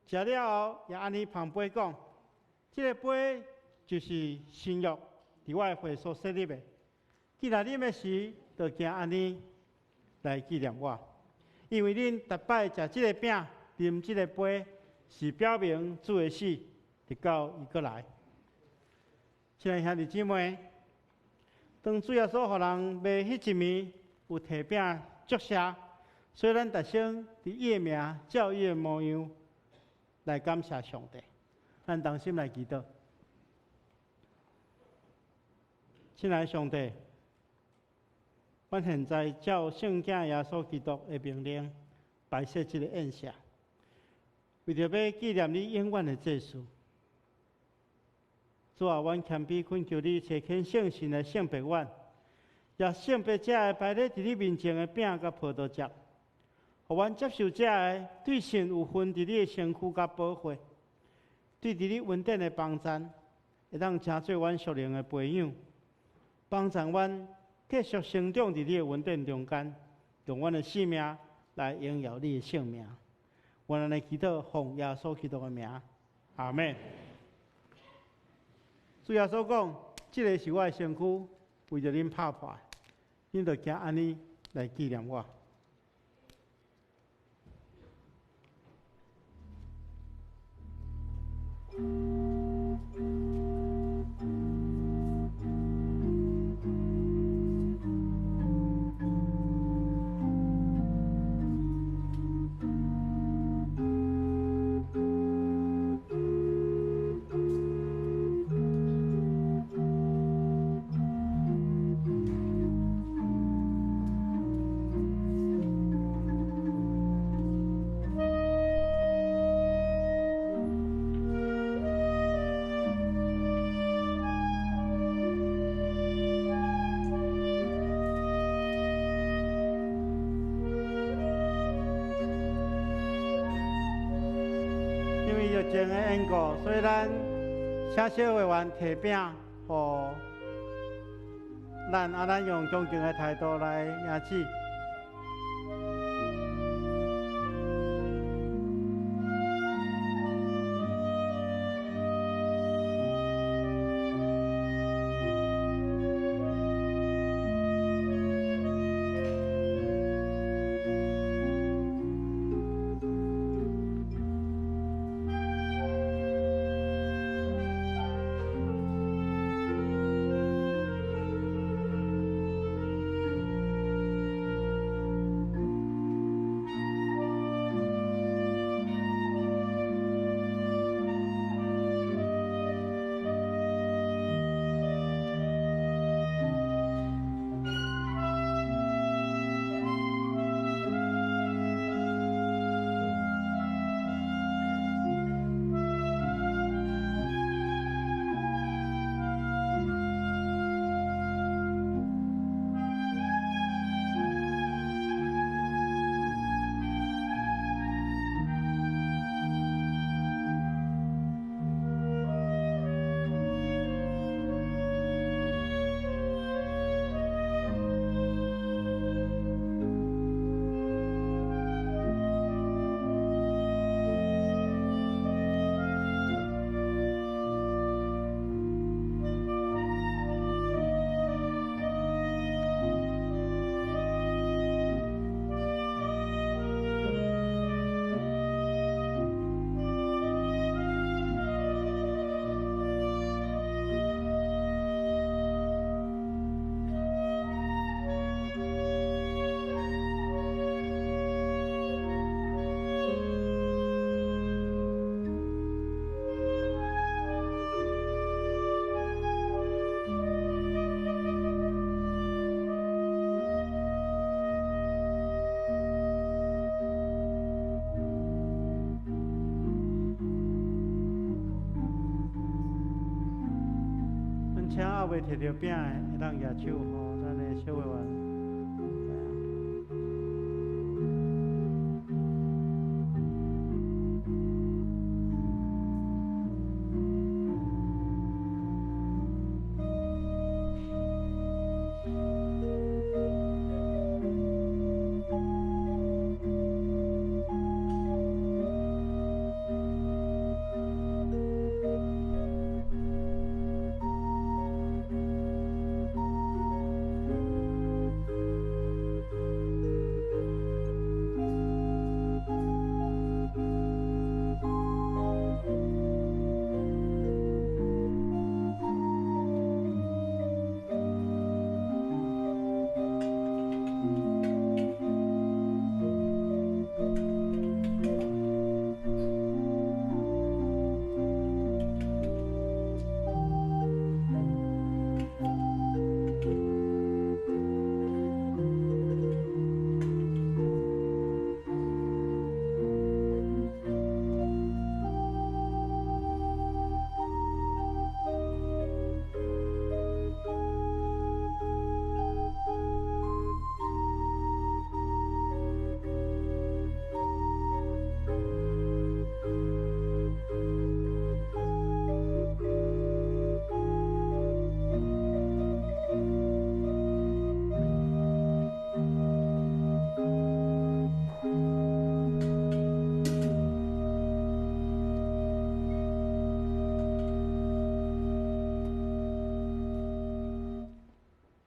食了後，也按呢捧杯講，這个杯就是新約，佇我的血所設立的。既然啉的時，就行按呢來紀念我。因為恁逐擺食這个餅、啉這個杯，是表明主的死，直到伊閣來。親愛兄弟姊妹，當主耶穌予人賣彼一暝，有提餅祝謝，所以咱逐聲佇伊的名，照伊的模樣來感謝上帝。咱同心來祈禱。親愛上帝，阮現在照聖子耶穌基督的命令，擺設這个宴席，為著欲紀念你永遠的祭司。主啊，阮謙卑懇求你，差遣聖神來聖別阮，也聖別這个擺咧佇你面前的餅佮葡萄汁，予阮接受這个對神有份佇你的身軀佮寶血，對佇你恩典的幫贊，會當成做阮屬靈的培養，幫助阮繼續成長佇你的恩典中間，用阮的生命來榮耀你的聖名。阮按呢祈禱，奉耶穌基督的名，阿們。主耶穌講：這个是我的身軀，為著恁拍破，恁著行按呢來紀念我。因為疫情的緣故，所以咱請小會員提餅，予咱啊，咱用恭敬的態度來迎主。未摕著餅的，會當舉手，予咱的小會員。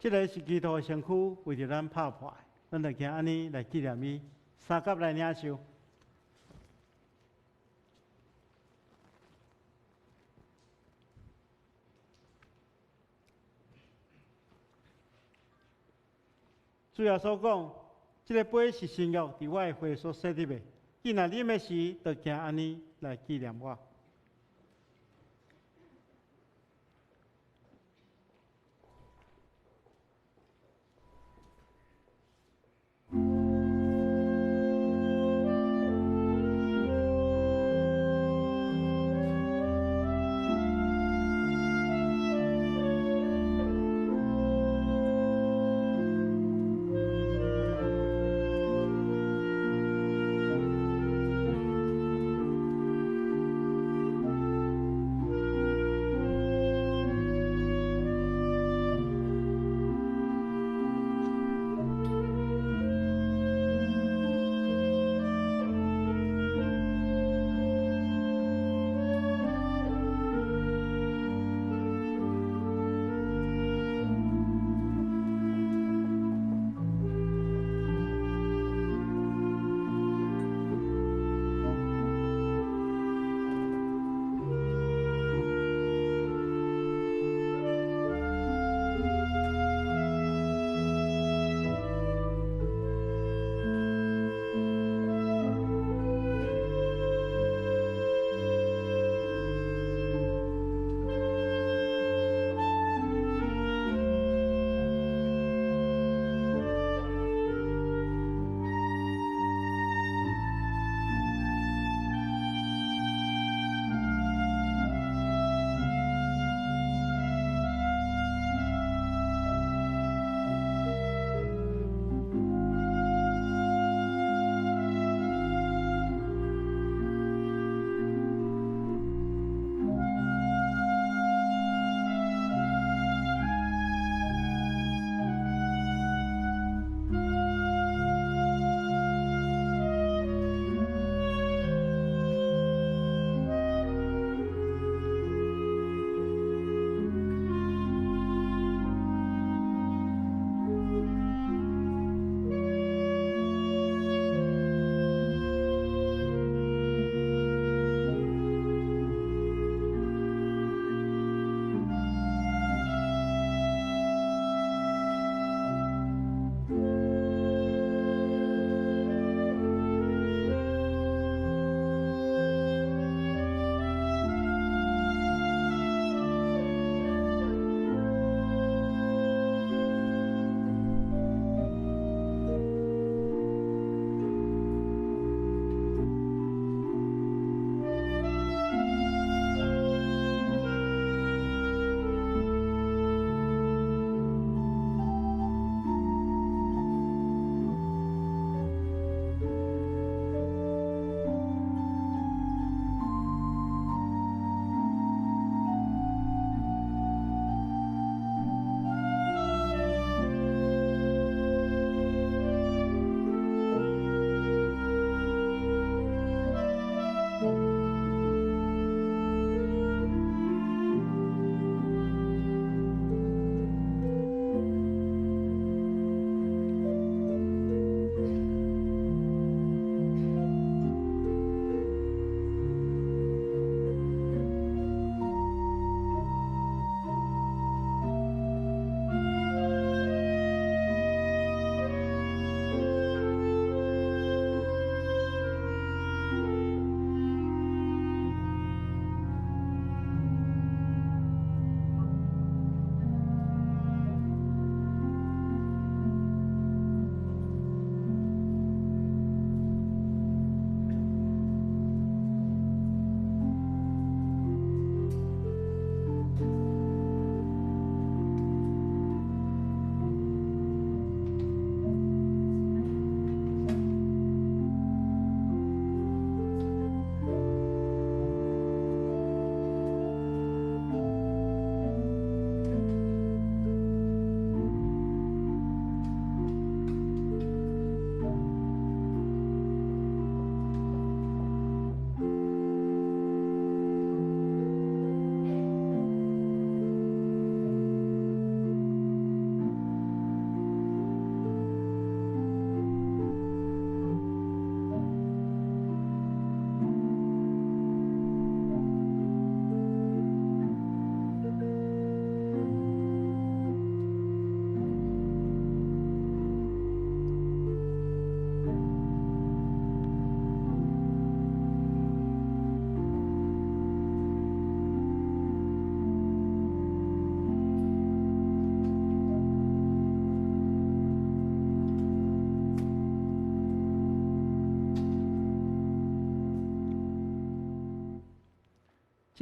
這个是基督的身軀，為著咱拍破，咱就行按呢來紀念伊，相佮來領受。主耶穌講：這个杯是新約，佇我的血所洗滌的。既若啉的時，就行按呢來紀念我。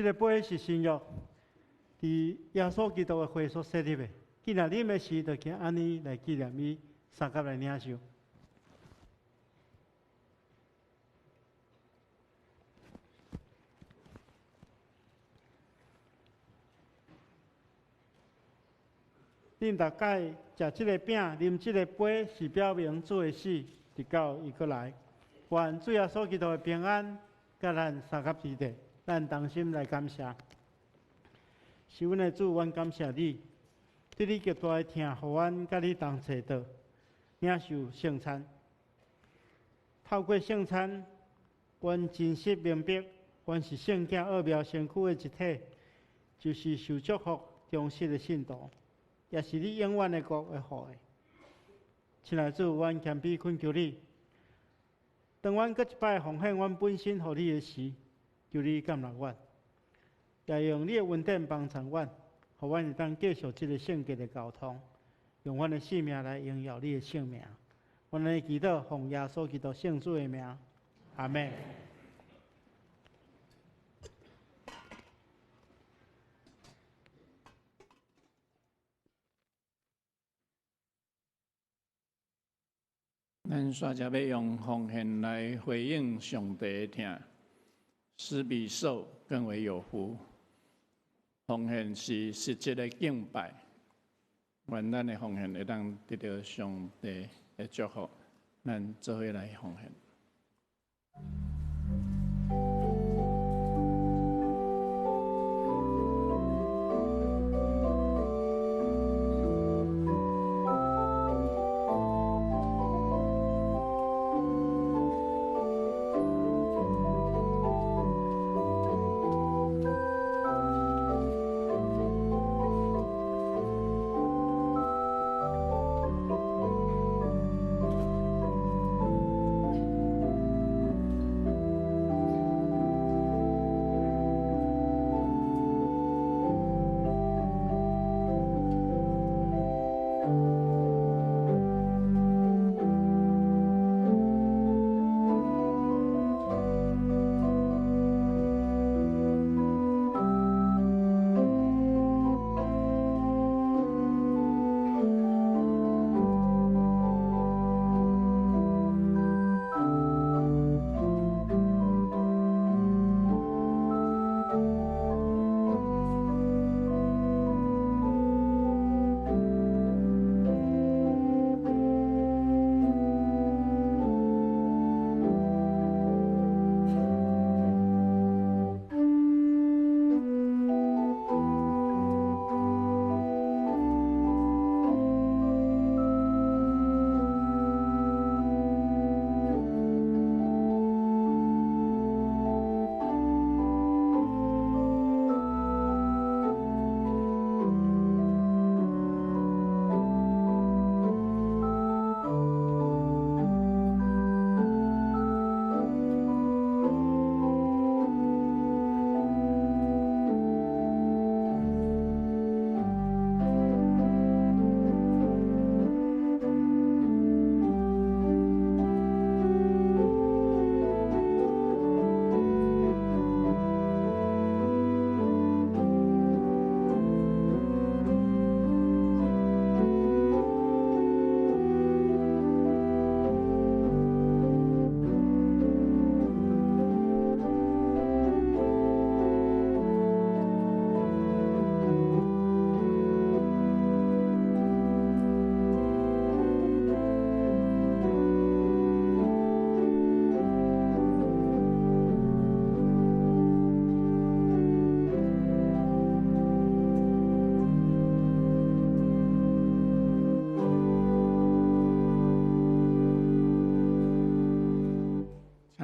這个杯是新約，佇耶穌基督的血所設立的。既然啉的時，就經按呢來紀念伊，相佮來領受。恁逐擺食這个餅、啉這个杯，是表明主的死，直到伊閣來。願主耶穌基督的平安，佮咱相佮佇咧，咱同心來感謝。是阮的主，阮感謝你，對你極大的疼，予阮佮你同齊桌，領受聖餐。透過聖餐，阮真實明白，阮是聖潔奧妙身軀的一體，就是受祝福忠實的信徒，也是你永遠的國的後裔。親愛的主，阮謙卑懇求你，當阮閣一擺奉獻阮本身予你的時，求你接納阮，也用你的恩典幫助阮，予阮會當繼續這个聖潔的交通，用阮的性命來榮耀你的聖名。阮來祈禱，奉耶穌基督聖子的名，阿們。咱煞才欲用奉獻來回應上帝的疼，施比受更為有福。奉獻是實質的敬拜，願咱的奉獻會當得著上帝的祝福，咱做伙來奉獻。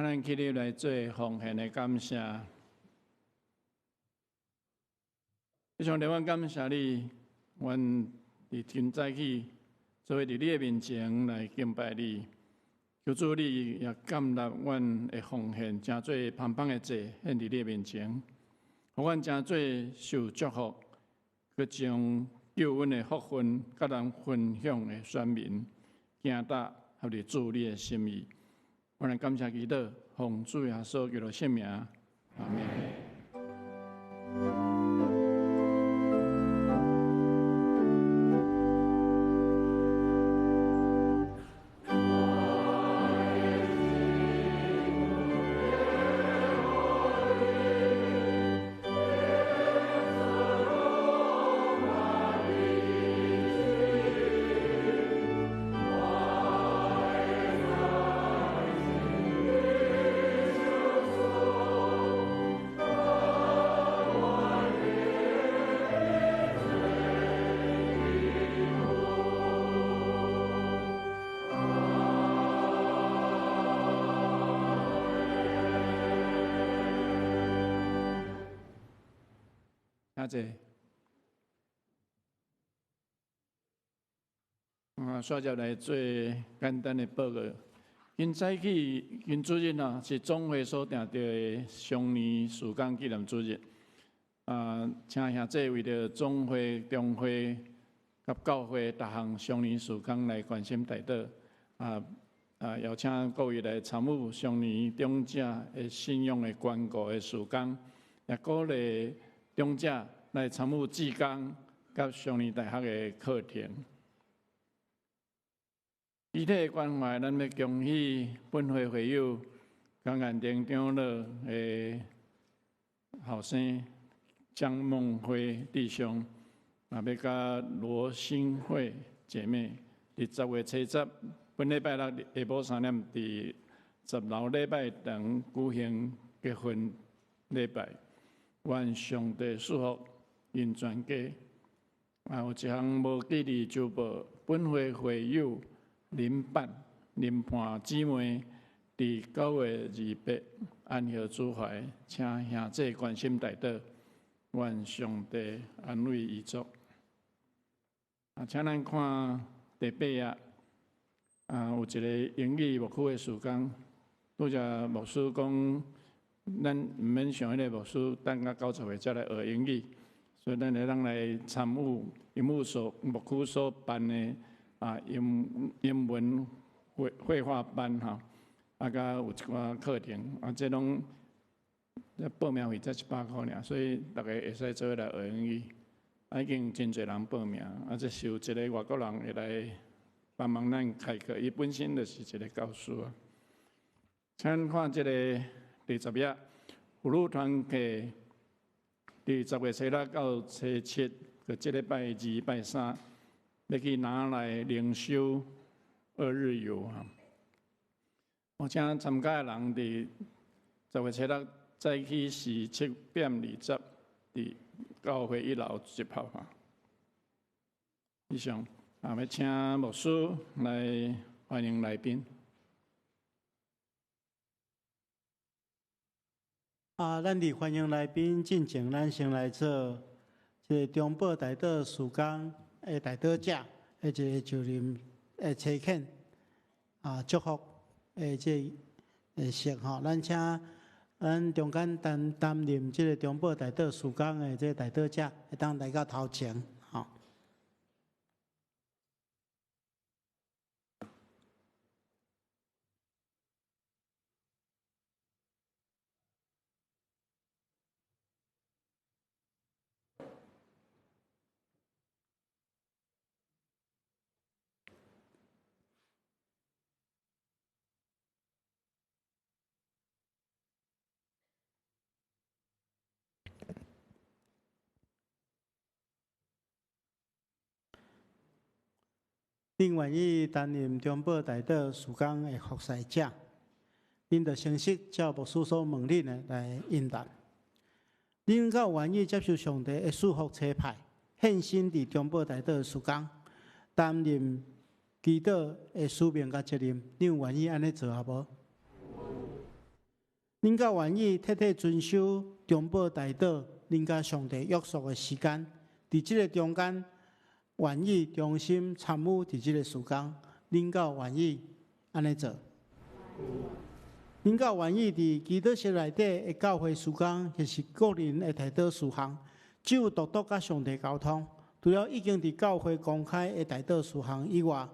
咱起立來做奉獻的感謝。上帝，阮感謝你，阮佇今早起做伙佇你的面前來敬拜你。求主你也接納阮的奉獻，成做芳芳的祭獻佇你的面前，予阮成做受祝福，閣將救恩的福分佮人分享的選民，行踏合佇主你的心意。阮來感謝祈禱，奉主耶穌基督聖名，阿們。请坐。啊，煞接来做简单的报告。今早起，今主日啊，是总会所定著的双年事工纪念主日。啊，请兄弟为著总会、中会佮教会逐项双年事工来关心代祷。邀请各位来参与双年长者的信仰的关顾的事工，也鼓励长者来参与志工佮双年大学的课程。具体关怀，咱欲恭喜本会会友江彦廷长老的后生江梦辉弟兄，也欲佮罗新慧姐妹，伫10月7日，本礼拜六下晡3点，伫十楼礼拜堂举行结婚礼拜。愿上帝赐福𪜶全家。啊，有一项无记伫周报，本会会友林盼、林盼姊妹，伫9月28安息主怀，请兄弟关心代祷，愿上帝安慰遗族。啊，请咱看第八页，啊，有一个英语牧区的事工，拄才牧师讲，咱毋免像彼个牧师等到90岁才来学英语，所以咱会当来参与英语所牧区所办的英文会话班吼，啊，佮有一寡课程，啊，这拢报名费才100箍尔，所以逐家会使做伙来学英语。啊，已经真济人报名，啊，这是有一个外国人会来帮忙咱开课，伊本身就是一个教师啊。请看这个第十页，妇女团契伫10月6到初七，就这礼拜二、拜三，欲去拿来灵修二日游啊！我请参加的人伫10月6早起是7点20，伫教会一楼集合啊。以上啊，欲请牧师来欢迎来宾。啊，咱伫欢迎来宾进前，咱先来做这个中保代祷事工的代祷者，的一个就任的差遣啊，祝福的这个式吼，咱请咱中间担任这个中保代祷事工的这个代祷者，会当来到头前吼。恁愿意担任中保代祷事工的服侍者，恁就诚实照牧师所问恁的来应答。恁敢有愿意接受上帝的赐福差派，献身伫中保代祷的事工，担任祈祷的使命佮责任？恁有愿意按呢做啊无？恁敢愿意彻底遵守中保代祷恁佮上帝约束的时间？伫这个中间，愿意忠心参与伫这个事工，恁敢有愿意按呢做？恁敢有愿意伫祈祷室内底的教会事工，或是个人的代祷事项，只有独独佮上帝沟通。除了已经伫教会公开的代祷事项以外，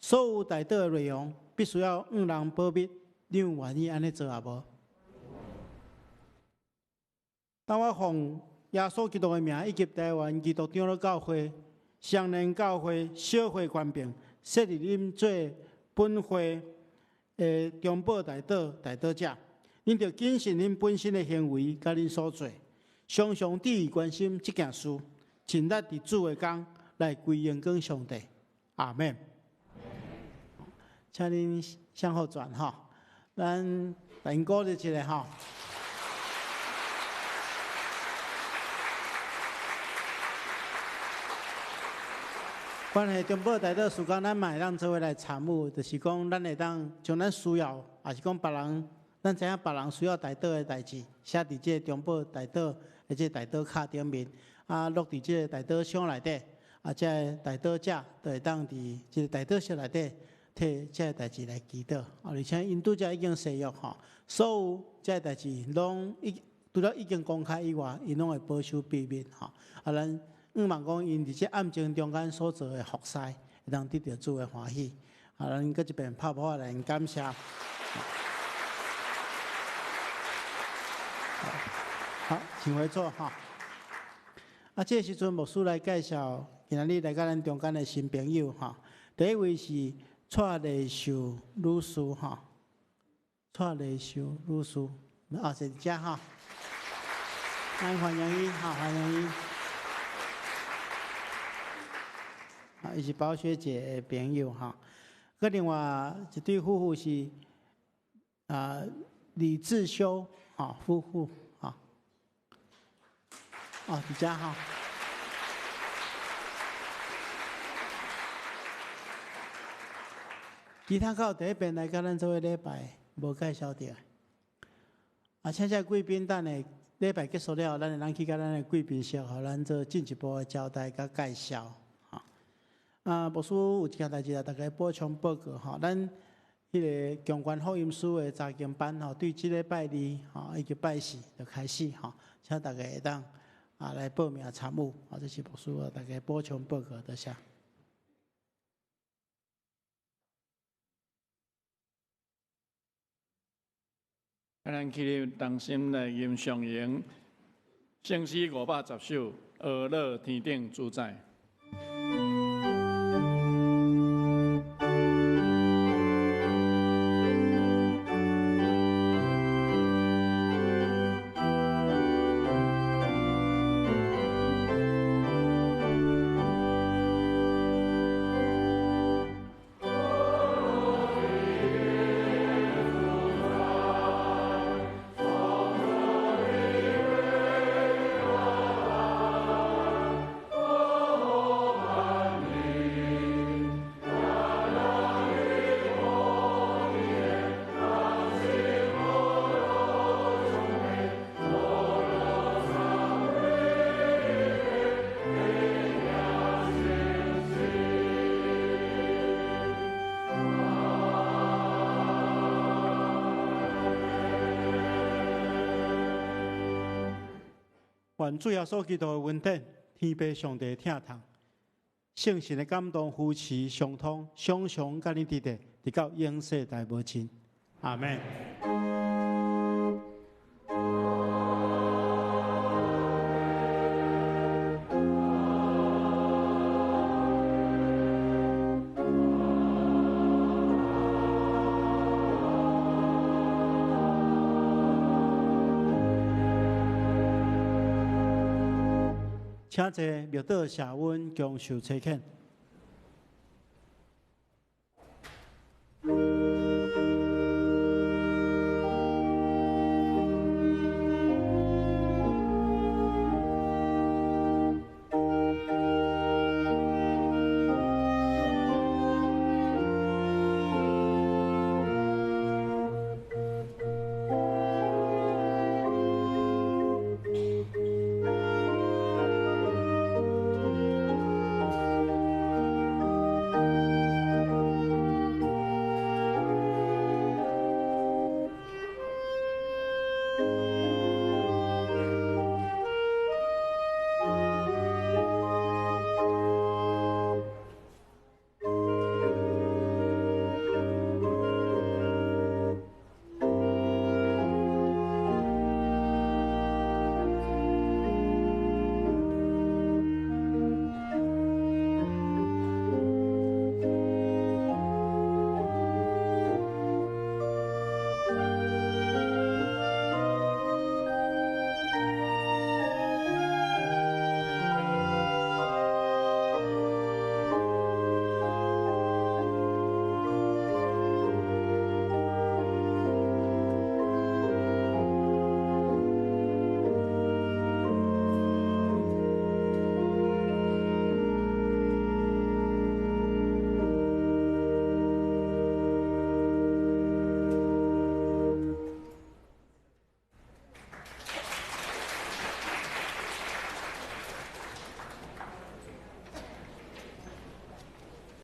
所有代祷的内容必须要向人保密。恁有愿意按呢做啊无？当我奉耶稣基督的名，以及台湾基督长老教会、双连教会小会权柄，设立恁做本会的中保代祷代祷者，恁著谨慎恁本身的行为，佮恁所做，常常注意关心这件事，尽力伫主的工来归荣光上帝。阿们。请恁向后转吼，咱来鼓励一下吼。关系中保代祷事工，咱嘛会当做伙来参与，就是讲咱会当将咱需要，也是讲别人，咱知影别人需要代祷的代志，写伫这个中保代祷的这个代祷卡顶面。啊，落佇這個代禱箱內底，啊，這个代禱者就會當佇這個代禱室內底替這個代誌來祈禱。啊，而且𪜶拄才已經誓約吼，所有這个代誌攏已除了已經公開以外，𪜶攏會保守秘密吼。啊，咱向望講，𪜶佇這暗靜中間所做的服侍，會當得著主的歡喜。啊，咱閣一遍拍噗仔來感謝。好，請回座哈。啊，這個時陣牧師來介紹今仔日來佮咱中間的新朋友哈。第一位是蔡麗秀女士哈，蔡麗秀女士，啊，坐佇遮哈。咱歡迎伊，哈，歡迎伊。啊，伊是寶雪姐的朋友哈。閣另外一對夫婦是啊李志修哈夫婦。哦，佇遮吼。其他較有第一遍來佮咱做伙禮拜，無介紹著。啊，請這貴賓等下禮拜結束了，咱會當去佮咱的貴賓室，予咱做進一步的交代佮介紹。吼，啊，牧師有一件代誌來逐家補充報告吼，咱彼个強權福音書的查經班吼，對這禮拜二吼以及拜四就開始吼，請大家會當啊來報名參與。啊，這是牧師逐家補充報告，多謝。咱起立同心來吟誦詠聖詩510首，呵咾天頂主宰。願主耶穌基督的恩典、天父上帝的疼痛、聖神的感動、扶持、相通、常常佮恁佇咧，直到永世代無盡。阿們。請坐，默禱謝恩，共受差遣。